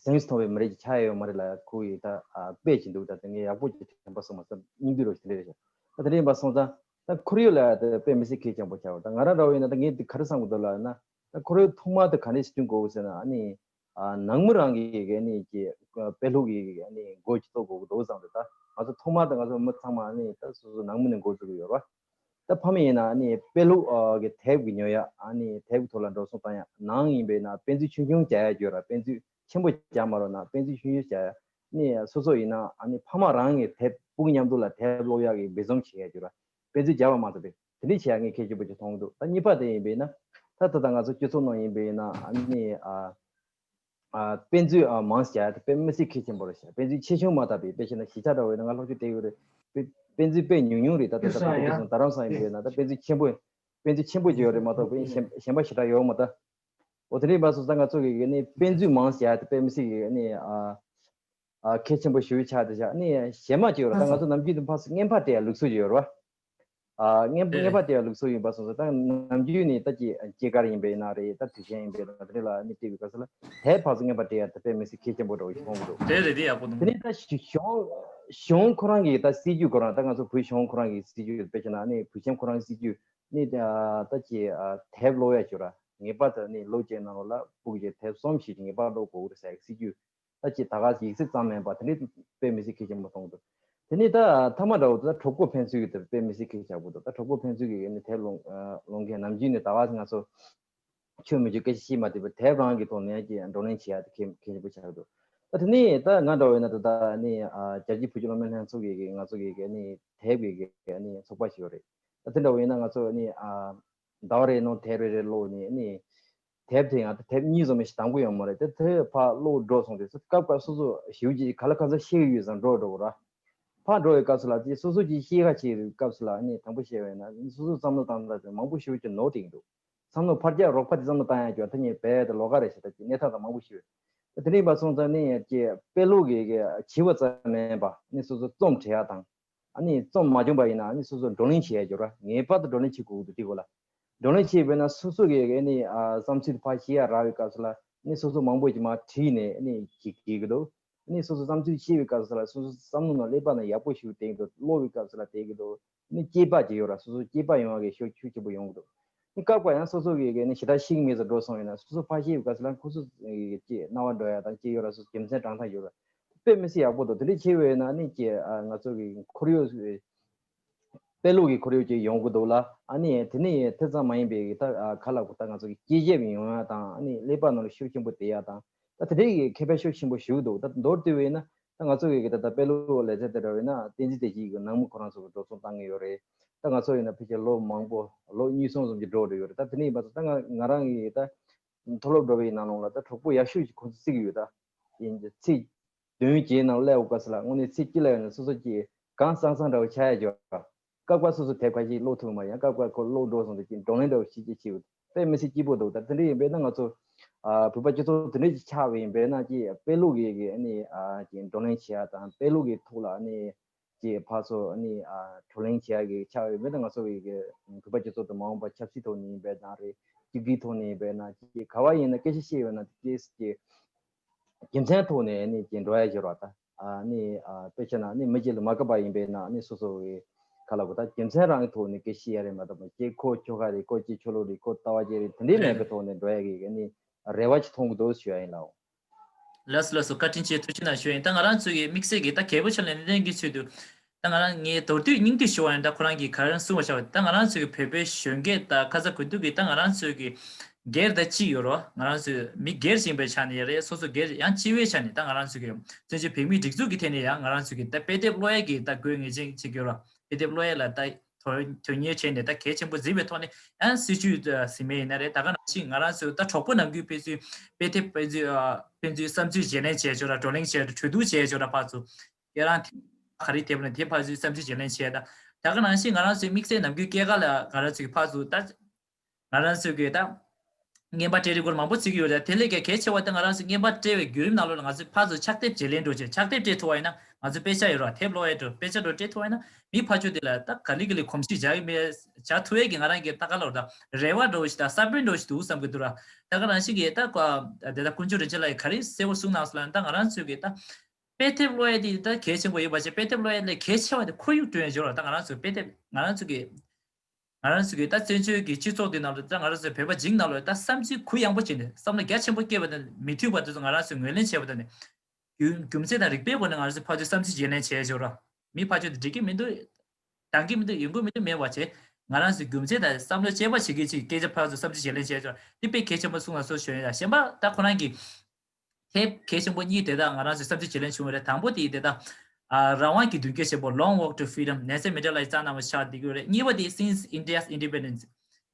སེམས་ཐོག་པའི་མི་རིགས་ཀྱི་ཆགས་ཡོད་མ་རེད་ལ་ཁོ་ཡི་ད་ཨ་དཔེ་ཅིག་འདུག་ད་དེ་ངས་ཡག་པོ་ཅིག་དྲན་པ་སོང་མ་ཟད་སྙིང་བསྡུས་རོགས་ཞིག་དེ་འདྲ་རེད་ཤག་ད་དེ་འདྲ་ཡིན་པ་སོང་ཙང་ད་ཁོར་ཡུག་ལ་ད་དཔེ་མི་སྲིད་གལ་ཆེན་པོ་ཆགས་པ་ད་ང་རང་འདྲ་བོ་ཡིན་ན་ད་ངས་དེ་ག་རེ་བསམ་གི་འདུག་ལབ་ན། ད་ཁོར་ཡུག་ཐོག་མ་དེ་ག་ནས་བསྐྲུན་དགོས་ཟེར་ན་ཨ་ནི། ཨ་ནང་མི་རང་གི་གི་ནི་ཀྱི་དཔེ་ཀློག་གི་གི་ནི་འགོ་ཅིག་གཏོད་དགོས་ཀྱི་འདུག་བསམ་རེད། ད་ང་ཚོ་ཐོག་མ་དེ་ང་ཚོ་མི་ཚང་མ་ནི་ད་སོ་སོ་ནང་མི་ནས་འགོ་བཙུགས་ཀྱི་ཡོད་རེད་བ། ད་ཕ་མ་ཡིན་ན་ནི་དཔེ་ཀློག་ཨ་གི་དེབ་ཀྱི་ཉོ་ཡ་ཨ་ནི་དེབ་ཀྱི་ཐོག་ལ་འགྲོ་སོང་བཏང་ཡ་ནང་ཡིན་པས་ན་དཔེ་མཛོད་ཆུང་ཆུང་རྒྱག་ཡ་ཡོད་ར། དཔེ་མཛོད་ཆེན་པོ་རྒྱག་མ་རོགས་ན་དཔེ་མཛོད་ཆུང་ཆུང་རྒྱག་ཡ་ནི་སོ་སོ་ཡིན་ན་ཨ་ནི་ཕ་མ་རང་གི་དེབ་སྤུ་གུ་མཉམ་དུ་ལ་དེབ་ཀློག་ཡ་གི་འབད་བརྩོན་བྱེད་ཡ་ཡོད་ར། དཔེ་མཛོད་རྒྱག་པ་མ་ཟད་པའི་དེ་འདྲའི་བྱེད་ཡ་ངས་གལ་ཆེན་པོ་ཅིག་མཐོང་གི་འདུག་ད་གཉིས་པ་དེ་ཡིན་པས་ན་ད་ད་ལྟ་ང་ཚོ་སྤྱི་ཚོགས་ནང་ཡིན་པས་ན་ཨ་ནི་ཨ། ཨ་དཔེ་མཛོད་ཨ་མང་ཆེ་བ་དཔེ་མི་སྲིད་གལ་ཆེན་པོ་རེད་ཤག་དཔེ་མཛོད་ཆེ་ཆུང་མ་བརྟགས་པའི་དཔེ་ཆ་ན་གཞིས་ཆགས་འདྲ་བོ་ཡིན་ན་ང་ལྷོ་ཕྱོགས་བལྟས་ཡོད་རེད། དཔེ་དཔེ་མཛོད་དཔེ་ཉུང་ཉུང་རེད། ད་ལྟ་ད་ལྟ་བོད་སྐད་སོང་རྡ་རམ་ས་ཡིན་པས་ན་ད་དཔེ་མཛོད་ཆེན་པོ་དཔེ་མཛོད་ཆེན་པོ་ཅིག་ཡོད་རེད་མ་གཏོགས་དཔེ་གཞན་གཞན་པ་ཞེ་དྲག་ཡོད་མ་ད། འོ་དེ་འདྲ་ཡིན་པ་སོང་ཙང་ང་ཚོ་གི་ནི་དཔེ་མཛོད་མང་ཆེ་བ་དཔེ་མི་སྲིད་གི་ནི་ཨ་ཨ་གལ་ཆེན་པོ་ཞེ་པོ་ཆགས་བསྡད་ཤག་ནི་གཞན་མ་ཅིག་ཡོད་རེད། ད་ང་ཚོ་ནམ་རྒྱུན་དུ་ཕར་ཚུར་རྔན་པ་སྤྲད་ཡ་ལུགས་སྲོལ་ཅིག་ཡོད་རེད་བ། ཨ་རྔན་རྔན་པ་སྤྲད་ཡ་ལུགས་སྲོལ་ཡིན་པ་སོང་ཙང་ད་ནམ་རྒྱུན་ནས་ད་ཅི་སྐྱེས་སྐར་ཡིན་པས་ན་རེད། ད་དུས་ཆེན་ཡིན་པས་ན་དེ་འདྲ་ལ་ནི་སྤྲད་པའི་སྐབས་སུ་ལ་དེབ་ཕར་ཚུར་རྔན་པ་སྤྲད་ཡ་དེ་དཔེ་མི་སྲིད་གལ་ཆེན་པོ་འདྲ་བོ་ཞིག་མཐོང་གི་འདུག་དེ་རེད། དེ་ཡག་པོ་འདུག་དེ་ནས་ད་གཞུང་གཞུང་ཁོ་རང་གི་ད་སྲིད་ཇུས་ཁོ་རང་ད་ང་ཚོ་བོད་གཞུང་ཁོ་རང་གི་སྲིད་ཇུས་དཔེ་བྱས་ན་ནི་བོད་ཁྱིམ་ཁོ་རང་གི་སྲིད་ཇུས་ནི་ད་ཅི་དེབ་ཀློག་ཡ་ཅིག་ར་ངེས་པར་དུ་ནི་ལོ་གཅིག་ནང་ལོགས་ལ་སྤུ་གུ་ཅིག་དེབ་གསུམ་ཞིག་ངེས་པར་ཀློག་དགོས་རེད་ཟེར་སྲིད་ཇུས། ད་ཅི་ད་ག་ཡིག་ཚད་ཙམ་མིན་པ་དེ་འདྲའི་དཔེ་མི་སྲིད་གལ་ཆེན་པོ་མཐོང་གི་འདུག་དེ་ནས་ད་ཐ་མ་འདྲ་བོ་ད་གྲོགས་པོ་ཕན་ཚུན་གྱི་དེ་དཔེ་མི་སྲིད་གལ་ཆེན་པོ་འདུག་ད་གྲོགས་པོ་ཕན་ཚུན་གྱི་ནི་དེབ་ཀློག་ཀློག་མཁན་ནམ་རྒྱུན་ནས་ད་ག་ང་ཚོ་ཆོས་མི་ཆོས་སྐད་ཆ་བཤད་མ་བསྡད་པར་དེབ་རང་གི་ཐོག་ནས་ཀྱི་བགྲོ་གླེང་བྱེད་ཡ་དེ་གལ་གལ་ཆེན་པོ་ཆགས་ཀྱི་འདུག་ད་དེ་ནས་ད་ང་འདྲ་བོ་ཡིན་ན་ད་ད་ནི་རྒྱལ་སྤྱིའི་བོད་ཀྱི་སློབ་གཉེར་ལྷན་ཚོགས་ཀྱི་ང་ཚོ་གི་ནི་དེབ་ཀྱི་ནི་ཚོགས་པ་ཞིག་ཡོད་རེད། ད་དེ་འདྲ་བོ་ཡིན་ན་ང་ཚོ་ནི་ཟླ་བ་རེའི་ནང་དེབ་རེ་རེ་ཀློག་ནས་ནི། དེབ་དེ་ཡང་དེབ་གཉིས་ཙམ་ཞིག་འདང་གི་ཡོད་མ་རེད། དེ་དེ་ཕར་ཀློག་འགྲོ་སོང་དུས་སྐབས་སྐབས་སོ་སོ་ཞེ་པོ་ཅིག་ག་ལ་ག་ཚོད་ཤེས་ཀྱི་ཡོད་ཙང་འགྲོ་འགྲོ་གི་ར། ཕར་འགྲོ་བའི་སྐབས་སུ་ལ་དེ་སོ་སོ་ཅིག་ཤེས་ཁ་ཆེ་བའི་སྐབས་སུ་ལ་ནི་དང་པོ་བཤད་པ་ཡིན་ན་སོ་སོ་བསམ་བློ་བཏང་ད་དེ་མང་པོ་ཞེ་པོ་ཅིག་ནོར་བསྡད་ཀྱི་འདུག་བསམ་བློ་ཕར་རྒྱག་རོགས་ཕར་དེ་བསམ་བློ་བཏང་ཡ་ཅིག་ད་ནི་རྦད་དེ་ལོགས་ཀ་རེད་ཤག་ད་ཅིག་གནས་སྟངས་དང་མང་པོ་ཞིག་ཡོད། དེ་འདྲ་ཡིན་པ་སོང་ཙང་ནི་ཀྱི་དཔེ་ཀློག་གི་གི་བྱིས་པ་ཙམ་མིན་པ་ནི་སོ་སོ་རྩོམ་བྲིས་ཡ་དང་། ཨ་ནི་རྩོམ་མ་བྱུང་པ་ཡིན་ན་ཨ་ནི་སོ་སོ་བགྲོ་གླེང་བྱེད་ཡ་ཡོད་ར། ངེས་པར་དུ་བགྲོ་གླེང་བྱེད་དགོས་ཀྱི་འདུག་དེ་སྐོར་ལ། བགྲོ་གླེང་བྱེད་པས་ན་སོ་སོ་གི་ཨ་ནི་ཨ་བསམ་ཚུལ་ཕར་བཤད་ཡ་རག་པའི་སྐབས་སུ་ལ་ཨ་ནི་སོ་སོ་མང་པོ་ཅིག་མར་བྲིས་ནས་ཨ་ནི་ཅིག་བགད་ཀྱི་འདུག་ཨ་ནི་སོ་སོ་བསམ་ཚུལ་བཤད་པའི་སྐབས་སུ་ལ་སོ་སོ་བསམ་བློ་ནང་ཀླད་པ་ནང་ཡག་པོ་ཞིག་བསྡད་ཀྱི་འདུག་ཀློག་པའི་སྐབས་སུ་ལ་བསྡད་ཀྱི་འདུག་ནི་སྐྱེས་པ་ཅིག་ཡོད་ར། སོ་སོ་སྐྱེས་པ་ཡོང་བ་གི་ཤུགས་ཤུགས་ཆེན་པོ་ཡོང་གི་འདུག་ནི་སྐབས་སྐབས་ཡང་སོ་སོ་གི་གི་ནི་ཞེ་དྲག་ཤེས་ཀྱི་མེད་ཙང་འགྲོ་སོང་ཡིན་ན་སོ་སོ་ཕར་ཤེས་པའི་སྐབས་སུ་ལ་ཁོ་ཚོ་གི་ཅིག་རྣ་བ་འགྲོ་ཡ་དང་ཅིག་ཡོད་ར། སོ་སོ་རྒྱུ་མཚན་དྲང་ཐག་ཡོད་ར། དཔེ་མི་སྲིད་ཡག་པོ་འདུག་དེ་འདྲ་བྱས་པས་ན་ནི་ཅིག་ཨ་ང་ཚོ་གི་ཁོར་ཡུག་དཔེ་ཀློག་གི་ཁོར་ཡུག་ཅིག་ཡོང་གི་འདུག་ལ། ཨ་ནི་དེ་ནི་དེ་ཙམ་མ་ཡིན་པའི་ད་ཨ་ག་ལ་གོ་ད་ང་ཚོ་གི་སྐྱེས་ཞབས་ཡོང་ཡ་དང་ཨ་ནི་ཀླད་པ་ནང་ལ་ཤུགས་ཆེན་པོ་བསྡད་ཡ་དང་ད་དེ་འདྲའི་གི་ཁེ་ཕན་ཤུགས་ཆེན་པོ་ཞིག་འདུག་ད་མདོར་བསྡུས་པས་ན། ད་ང་ཚོ་གི་ད་ལྟ་དཔེ་ཀློག་ལེ་ཚན་དེ་འདྲ་བས་ན་བསྟན་འཛིན་བདེ་སྐྱིད་ཀྱི་ནང་མི་ཁོ་རང་ཚོ་གི་འགྲོ་སོང་བཏང་གི་ཡོད་རེད། ད་ང་ཚོ་ཡིན་ན་ཕལ་ཆེར་ལོ་མང་པོ་ལོ་གཉིས་གསུམ་ཙམ་གྱི་འགྲོ་འགྲོ་ཡོད་རེད། ད་དེ་ནས་ཡིན་པ་ཚོ་ད་ང་ང་རང་གི་ད་མཐོ་སློབ་འགྲོ་བའི་ནང་ལོགས་ལ་ད་གྲོགས་པོ་ཡག་ཤོས་ཀྱི་ཁོང་ཚོ་བརྩི་གི་ཡོད། ད་ཡིན་གྱི་ཚེས་བདུན་བརྒྱད་ནང་སླེབས་འོ་ག་ས་ལ་དངོས་གནས་ཚེས་གཅིག་ལ་ཡོད་ན་སོ་སོ་ཀྱི་གང་སང་སང་འདྲ་བོ་ཆགས་ཡ་ཅིག་ཡོད། སྐབས་འགའ་སོ་སོ་དེབ་ཁ་ཤས་ཀློག་ཐུབ་མ་ཡང་སྐབས་འགའ་ཁོ་ཀློག་འགྲོ་སོང་དུས་ཅིག་བགྲོ་གླེང་འདྲ་བོ་ཞིག་ཅིག་བྱེད་དཔེ་མི་སྲིད་སྐྱིད་པོ་འདུག་ད་དེ་འདྲ་ཡིན་པས་ན་ང་ཚོ་ཨ་བོད་པ་སྤྱི་ཚོགས་དེ་འདྲ་ཅིག་ཆགས་པ་ཡིན་པས་ན་ཅིག་དཔེ་ཀློག་གི་གི་ཨ་ནི་ཨ་ཅིག་བགྲོ་གླེང་བྱེད་ཡ་དང་དཔེ་ཀློག་གི་ཐོག་ལ་ཨ་ནི་ཅིག་ཕར་ཚུར་ཨ་ནི་ཨ་བགྲོ་གླེང་བྱེད་ཡ་གི་ཆགས་ཡོད་པས་ན་ང་ཚོ་གི་གི་བོད་པ་སྤྱི་ཚོགས་དང་མ་འོངས་པ་ཆབ་སྲིད་ཐོག་ནས་ཡིན་པས་ན་རེད། སྤྱི་འཐུས་ཐོག་ནས་ཡིན་པས་ན་ཅིག་ག་བ་ཡིན་ན་སྐད་ཆ་བཤད་ཡོད་ན་དེ་ཅིག་རྒྱུ་མཚན་ཐོག་ནས་ཨ་ནི་ཅིག་འགྲོ་ཡ་ཡོད་རེད་ད། ཨ་ནི་ཨ་དཔེ་ཆ་ན་ཨ་ནི་མི་གཅིག་ལ་མ་དགའ་བ་ཡིན་པས་ན་ཨ་ནི་སོ་སོ་གི་ཁ་ལ་གོ་ད་རྒྱུ་མཚན་རང་གི་ཐོག་ནས་སྐད་ཆ་བཤད་ཡ་རེད་མ་གཏོགས་མ་ཅིག་ཁོ་ཁྱོ་ག་རེད་ཁོ་ཅིག་ཆོ་ལོ་རེད་ཁོ་ལྟ་བ་ཅིག་རེད་དེ་འདྲའི་མེད་པའི་ཐོག་ནས་འགྲོ་ཡ་གི་ཨ་ནི་རེ་བ་ཅིག་མཐོང་གི་འདུག་ཞུ་ཡ་ཡིན་ལགས། ལགས་སོ་ལགས་སོ། བཀའ་དྲིན་ཆེ། ཐུགས་རྗེ་གནང་ཞུ་ཡིན། ད་ང་རང་ཚོ་གི་དམིགས་བསལ་གྱི་ད་རྒྱལ་པོ་ཆེན་ལ་ནན་ཏན་གྱི་ཚུལ་དུ་ད་ང་རང་ངའི་མདོར་བསྡུས་སྙིང་བསྡུས་ཞུ་བ་ཡིན། ད་ཁོ་རང་གིས་ག་རེ་གསུངས་པ་བྱ་བ་ད་ང་རང་ཚོ་གི་བོད་པའི་གཞོན་སྐྱེས་ད་ཁ་ཚ་དགོས་གཏུགས་ཀྱི་ད་ང་རང་ཚོ་གི་སྒེར་ད་གཅིག་ཡོད་རོ། ང་རང་ཚོ་མི་སྒེར་ཡིན་པའི་ཆ་ནས་རེད། སོ་སོ་སྒེར་ཡང་སྤྱི་བའི་ཆ་ནས་ད་ང་རང་ཚོ་གི་བཙན་བྱོལ་བོད་མིའི་སྒྲིག་འཛུགས་ཀྱི་ཐད་ནས་ཡང་ང་རང་ཚོ་གི་ད་དཔེ་དེབ་ཀློག་ཡས་ཀྱི་ད་དགོས་ངེས་ཅན་ཅིག་ཡོད་རོ། དཔེ་དེབ་ཀློག་ཡས་ལ་ད་དོན་དོན་གཉེར་བྱས་ནས་ད་གལ་ཆེན་པོ་འཛིན་པའི་ཐོག་ནས་ཡང་སྲིད་བྱུས་ཟིན་མེད་ཡིན་ན་རེད། ད་ག་ནང་བཞིན་ང་རང་ཚོ་ད་གྲོགས་པོ་ནམ་རྒྱུན་ཕན་ཚུན་དཔེ་དེབ་ཕན་ཚུན་ཨ་ཕན་ཚུན་བསམ་ཚུལ་བརྗེ་ལེན་བྱས་ཆོག་ར་བགྲོ་གླེང་བྱས་གྲོས་བསྡུར་བྱས་ཆོག་ར་ཕར་ཚུར་ཁྱེད་རང་ག་རེ་དེབ་ལ་དེ་ཕར་ཚུར་བསམ་ཚུལ་བརྗེ་ལེན་བྱས། ད་ད་ག་ནང་བཞིན་ང་རང་ཚོའི་དམིགས་བསལ་ནམ་རྒྱུན་སྐྱེས་སྐར་ལ་ང་རང་ཚོ་གི་ཕར་ཚུར་ད། ང་རང་ཚོས་ཀྱི་ད། རྔན་པ་སྤྲད་རེས་སྐོར་མང་པོ་བརྩི་གི་ཡོད་རེད། དེ་ལས་ཀྱང་གལ་ཆེ་བ་དེ་ང་རང་ཚོས་རྔན་པ་སྤྲད་པའི་བརྒྱུད་རིམ་ནང་ལོགས་ལ་ང་ཚོས་ཕར་ཚུར་ཕྱག་དེབ་བརྗེ་ལེན་འགྲོ་བྱས་ཕྱག་དེབ་སྤྲད་ཐུབ་པ་ཡིན་ན་ང་ཚོ་དཔེ་ཆ་ཡོད་རེད་དེབ་ཀློག་ཡས་འགྲོ་དཔེ་ཆ་འགྲོ་སྤྲད་ཐུབ་པ་ཡིན་ན་མི་ཕར་ཕྱོགས་དེ་ལ་ད་ག་ལེ་ག་ལེ་གོམས་གཤིས་བྱ་གི་མེད་བྱ་ཐུབ་ཡས་ཀྱི་ང་རང་གི་ད་ག་ལོར་ད་རེ་བ་འགྲོ་བ་ཞིག་ད་ས་བོན་འགྲོ་བ་ཞིག་འདུག་བསམ་གི་འདུག་ར། ད་ག་ནང་བཞིན་གྱི་ད་ཀ་དེ་ད་དཀོན་མཆོག་རིན་ཆེན་ལགས་ཀྱིས་ག་རེ་གསལ་པོ་གསུངས་གནང་སོང་ལབ་ན་ད་ང་རང་ཚོས་ཀྱི་ད་དཔེ་དེབ་ཀློག་ཡས་དེ་ད་གལ་ཆེན་པོ་ཡོད་པ་བྱས་དཔེ་དེབ་ཀློག་ཡས་ལས་གལ་ཆེ་བ་དེ་ཁོར་ཡུག་བསྐྲུན་ཡས་འབྱོར་བ་ད་ང་རང་ཚོས་དཔེ་དེབ་ང་རང་ཚོ་གི་ང་རང་ཚོ་གི་ད་བཙན་བྱོལ་གྱི་སྤྱི་ཚོགས་འདི་ནང་ལ་ད་ང་རང་ཚོ་བོད་པ་འཇིག་ནང་ལོགས་ད་བསམ་ཚུལ་གུ་ཡངས་པོ་བྱས་ནས་བསམ་བློ་རྒྱ་ཆེན་པོ་བསྐྱེད་པ་དང་མི་མཐུན་པ་དེ་ཚོ་ང་རང་ཚོས་ངོས་ལེན་བྱས་པ་དང་ནི་རྒྱུ་རྒྱུ་མཚན་དང་རིགས་པའི་སྒོ་ནས་ང་རང་ཚོས་ཕར་ཚུར་བསམ་ཚུལ་བརྗེ་ལེན་བྱས་ཆོག་ར། མི་ཕར་ཕྱོགས་དེ་འགྲིག་གི་མི་འདུག་འདང་གི་མི་འདུག་ཡོང་གི་མི་འདུག་མེད་པ་བྱས་ང་རང་ཚོས་རྒྱུ་མཚན་དང་བསམ་བློ་དཔྱད་པ་བྱེད་མཁན་ཅིག་སྐད་ཆ་ཕར་ཚུར་བསམ་ཚུལ་བརྗེ་ལེན་བྱས་ཆོག་ར། འདི་དཔེ་གལ་ཆེན་པོ་གསུངས་ལ་སོགས་ཞུ་ཡ་གཞན་པ་ད་ཁོ་རང་གི་དེབ་གལ་ཆེན་པོ་གཉིས་དེ་དག་ང་རང་ཚོས་བསམ་ཚུལ་བརྗེ་ལེན་བྱུང་བ་རེད། དང་པོ་དེ་དེ་དག་ཨ་རང་དབང་གི་མདུན་སྐྱོད་ཆེན་པོ་Long Walk to Freedom Nelson Mandela་ཡིས་བརྩམས་གནང་བ་ཆགས་བསྡད་ཀྱི་ཡོད་རེད། གཉིས་པ་དེ་Since India's Independence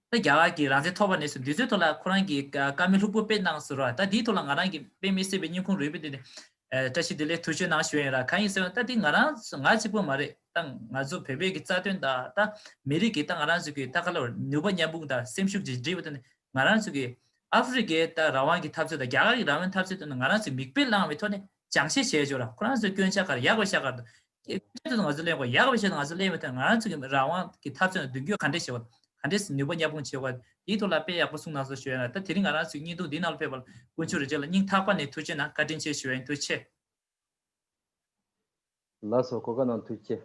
ད་རྒྱ་གར་གྱི་རང་བཙན་ཐོབ་པ་ནས་བཟུང་དུས་ཚོད་ཐོག་ལ་ཁོ་རང་གིས་ཀ་ཀ་མེད་ལྷུག་པོ་སྤེལ་གནང་སོང་ར། ད་དེའི་ཐོག་ལ་ང་རང་གིས་དཔེ་མི་སྲིད་པའི་སྙིང་ཁུང་རུས་པའི་གཏིང་ནས་ཨ་བཀྲ་ཤིས་བདེ་ལེགས་ཐུགས་རྗེ་གནང་ཞུ་ཡ་ཡིན་ར། གང་ཡིན་ཟེར་ན་ད་དེ་ང་རང་ང་གཅིག་པུ་མ་རེད། ད་ང་ཚོ་བོད་པའི་གི་རྩ་དོན་ད་ད་མི་རིགས་ཀྱི་ད་ང་རང་ཚོ་གི་ད་ག་ལ་བར་ནུས་པ་མཉམ་སྤུངས་དང་སེམས་ཤུགས་ཀྱིས་འགྲིག་པ་དེ་ནི་ང་རང་ཚོ་གི་ཨ་ཧྥེ་རི་ཀའི་ད་རང་དབང་གི་འཐབ་རྩོད་དང་རྒྱ་གར་གྱི་རང་དབང་འཐབ་རྩོད་དེ་ནི་ང་རང་ཚོས་མིག་དཔེ་བླངས་པའི་ཐོག་ནས་སྦྱང་བཤད་བྱས་ཆོག་ར། ཁོ་རང་ཚོའི་སྐྱོན་ཆ་ག་རེ་ཡག་པ་ཤ་ག་རེ་འདུག་སྐྱོན་ཆ་དེ་ང་ཚོ་གླེང་དགོས། ཡག་པ་ཤ་དེ་ང་ཚོ་གླེང་མི་ཐུབ། ང་རང་ཚོ་གི་རང་དབང་གི་འཐབ་རྩོད་ནང་མདུན་སྐྱོད་ག་འདྲས་བྱེད་དགོས་ག་འདྲས་ནུས་པ་མཉམ་སྤུངས་བྱེད་དགོས་དེའི་ཐོག་ལ་དཔེ་ཡག་པོ་གསུངས་གནང་སོང་ཞུ་ཡ་ན། ད་དེ་རིང་ང་རང་ཚོའི་བརྙན་ཐུང་འདི་ནང་ལ་ཕེབས་པ་ལ་དཀོན་མཆོག་རིན་ཆེན་ལ་སྙིང་ཐག་པ་ནས་ཐུགས་རྗེ་གནང་བཀའ་དྲིན་ཆེ་ཞུ་ཡ་ཡིན། ཐུགས་རྗེ་ཆེ། ལགས་སོ་གོ་སྐབས་གནང་ཐུགས་རྗེ།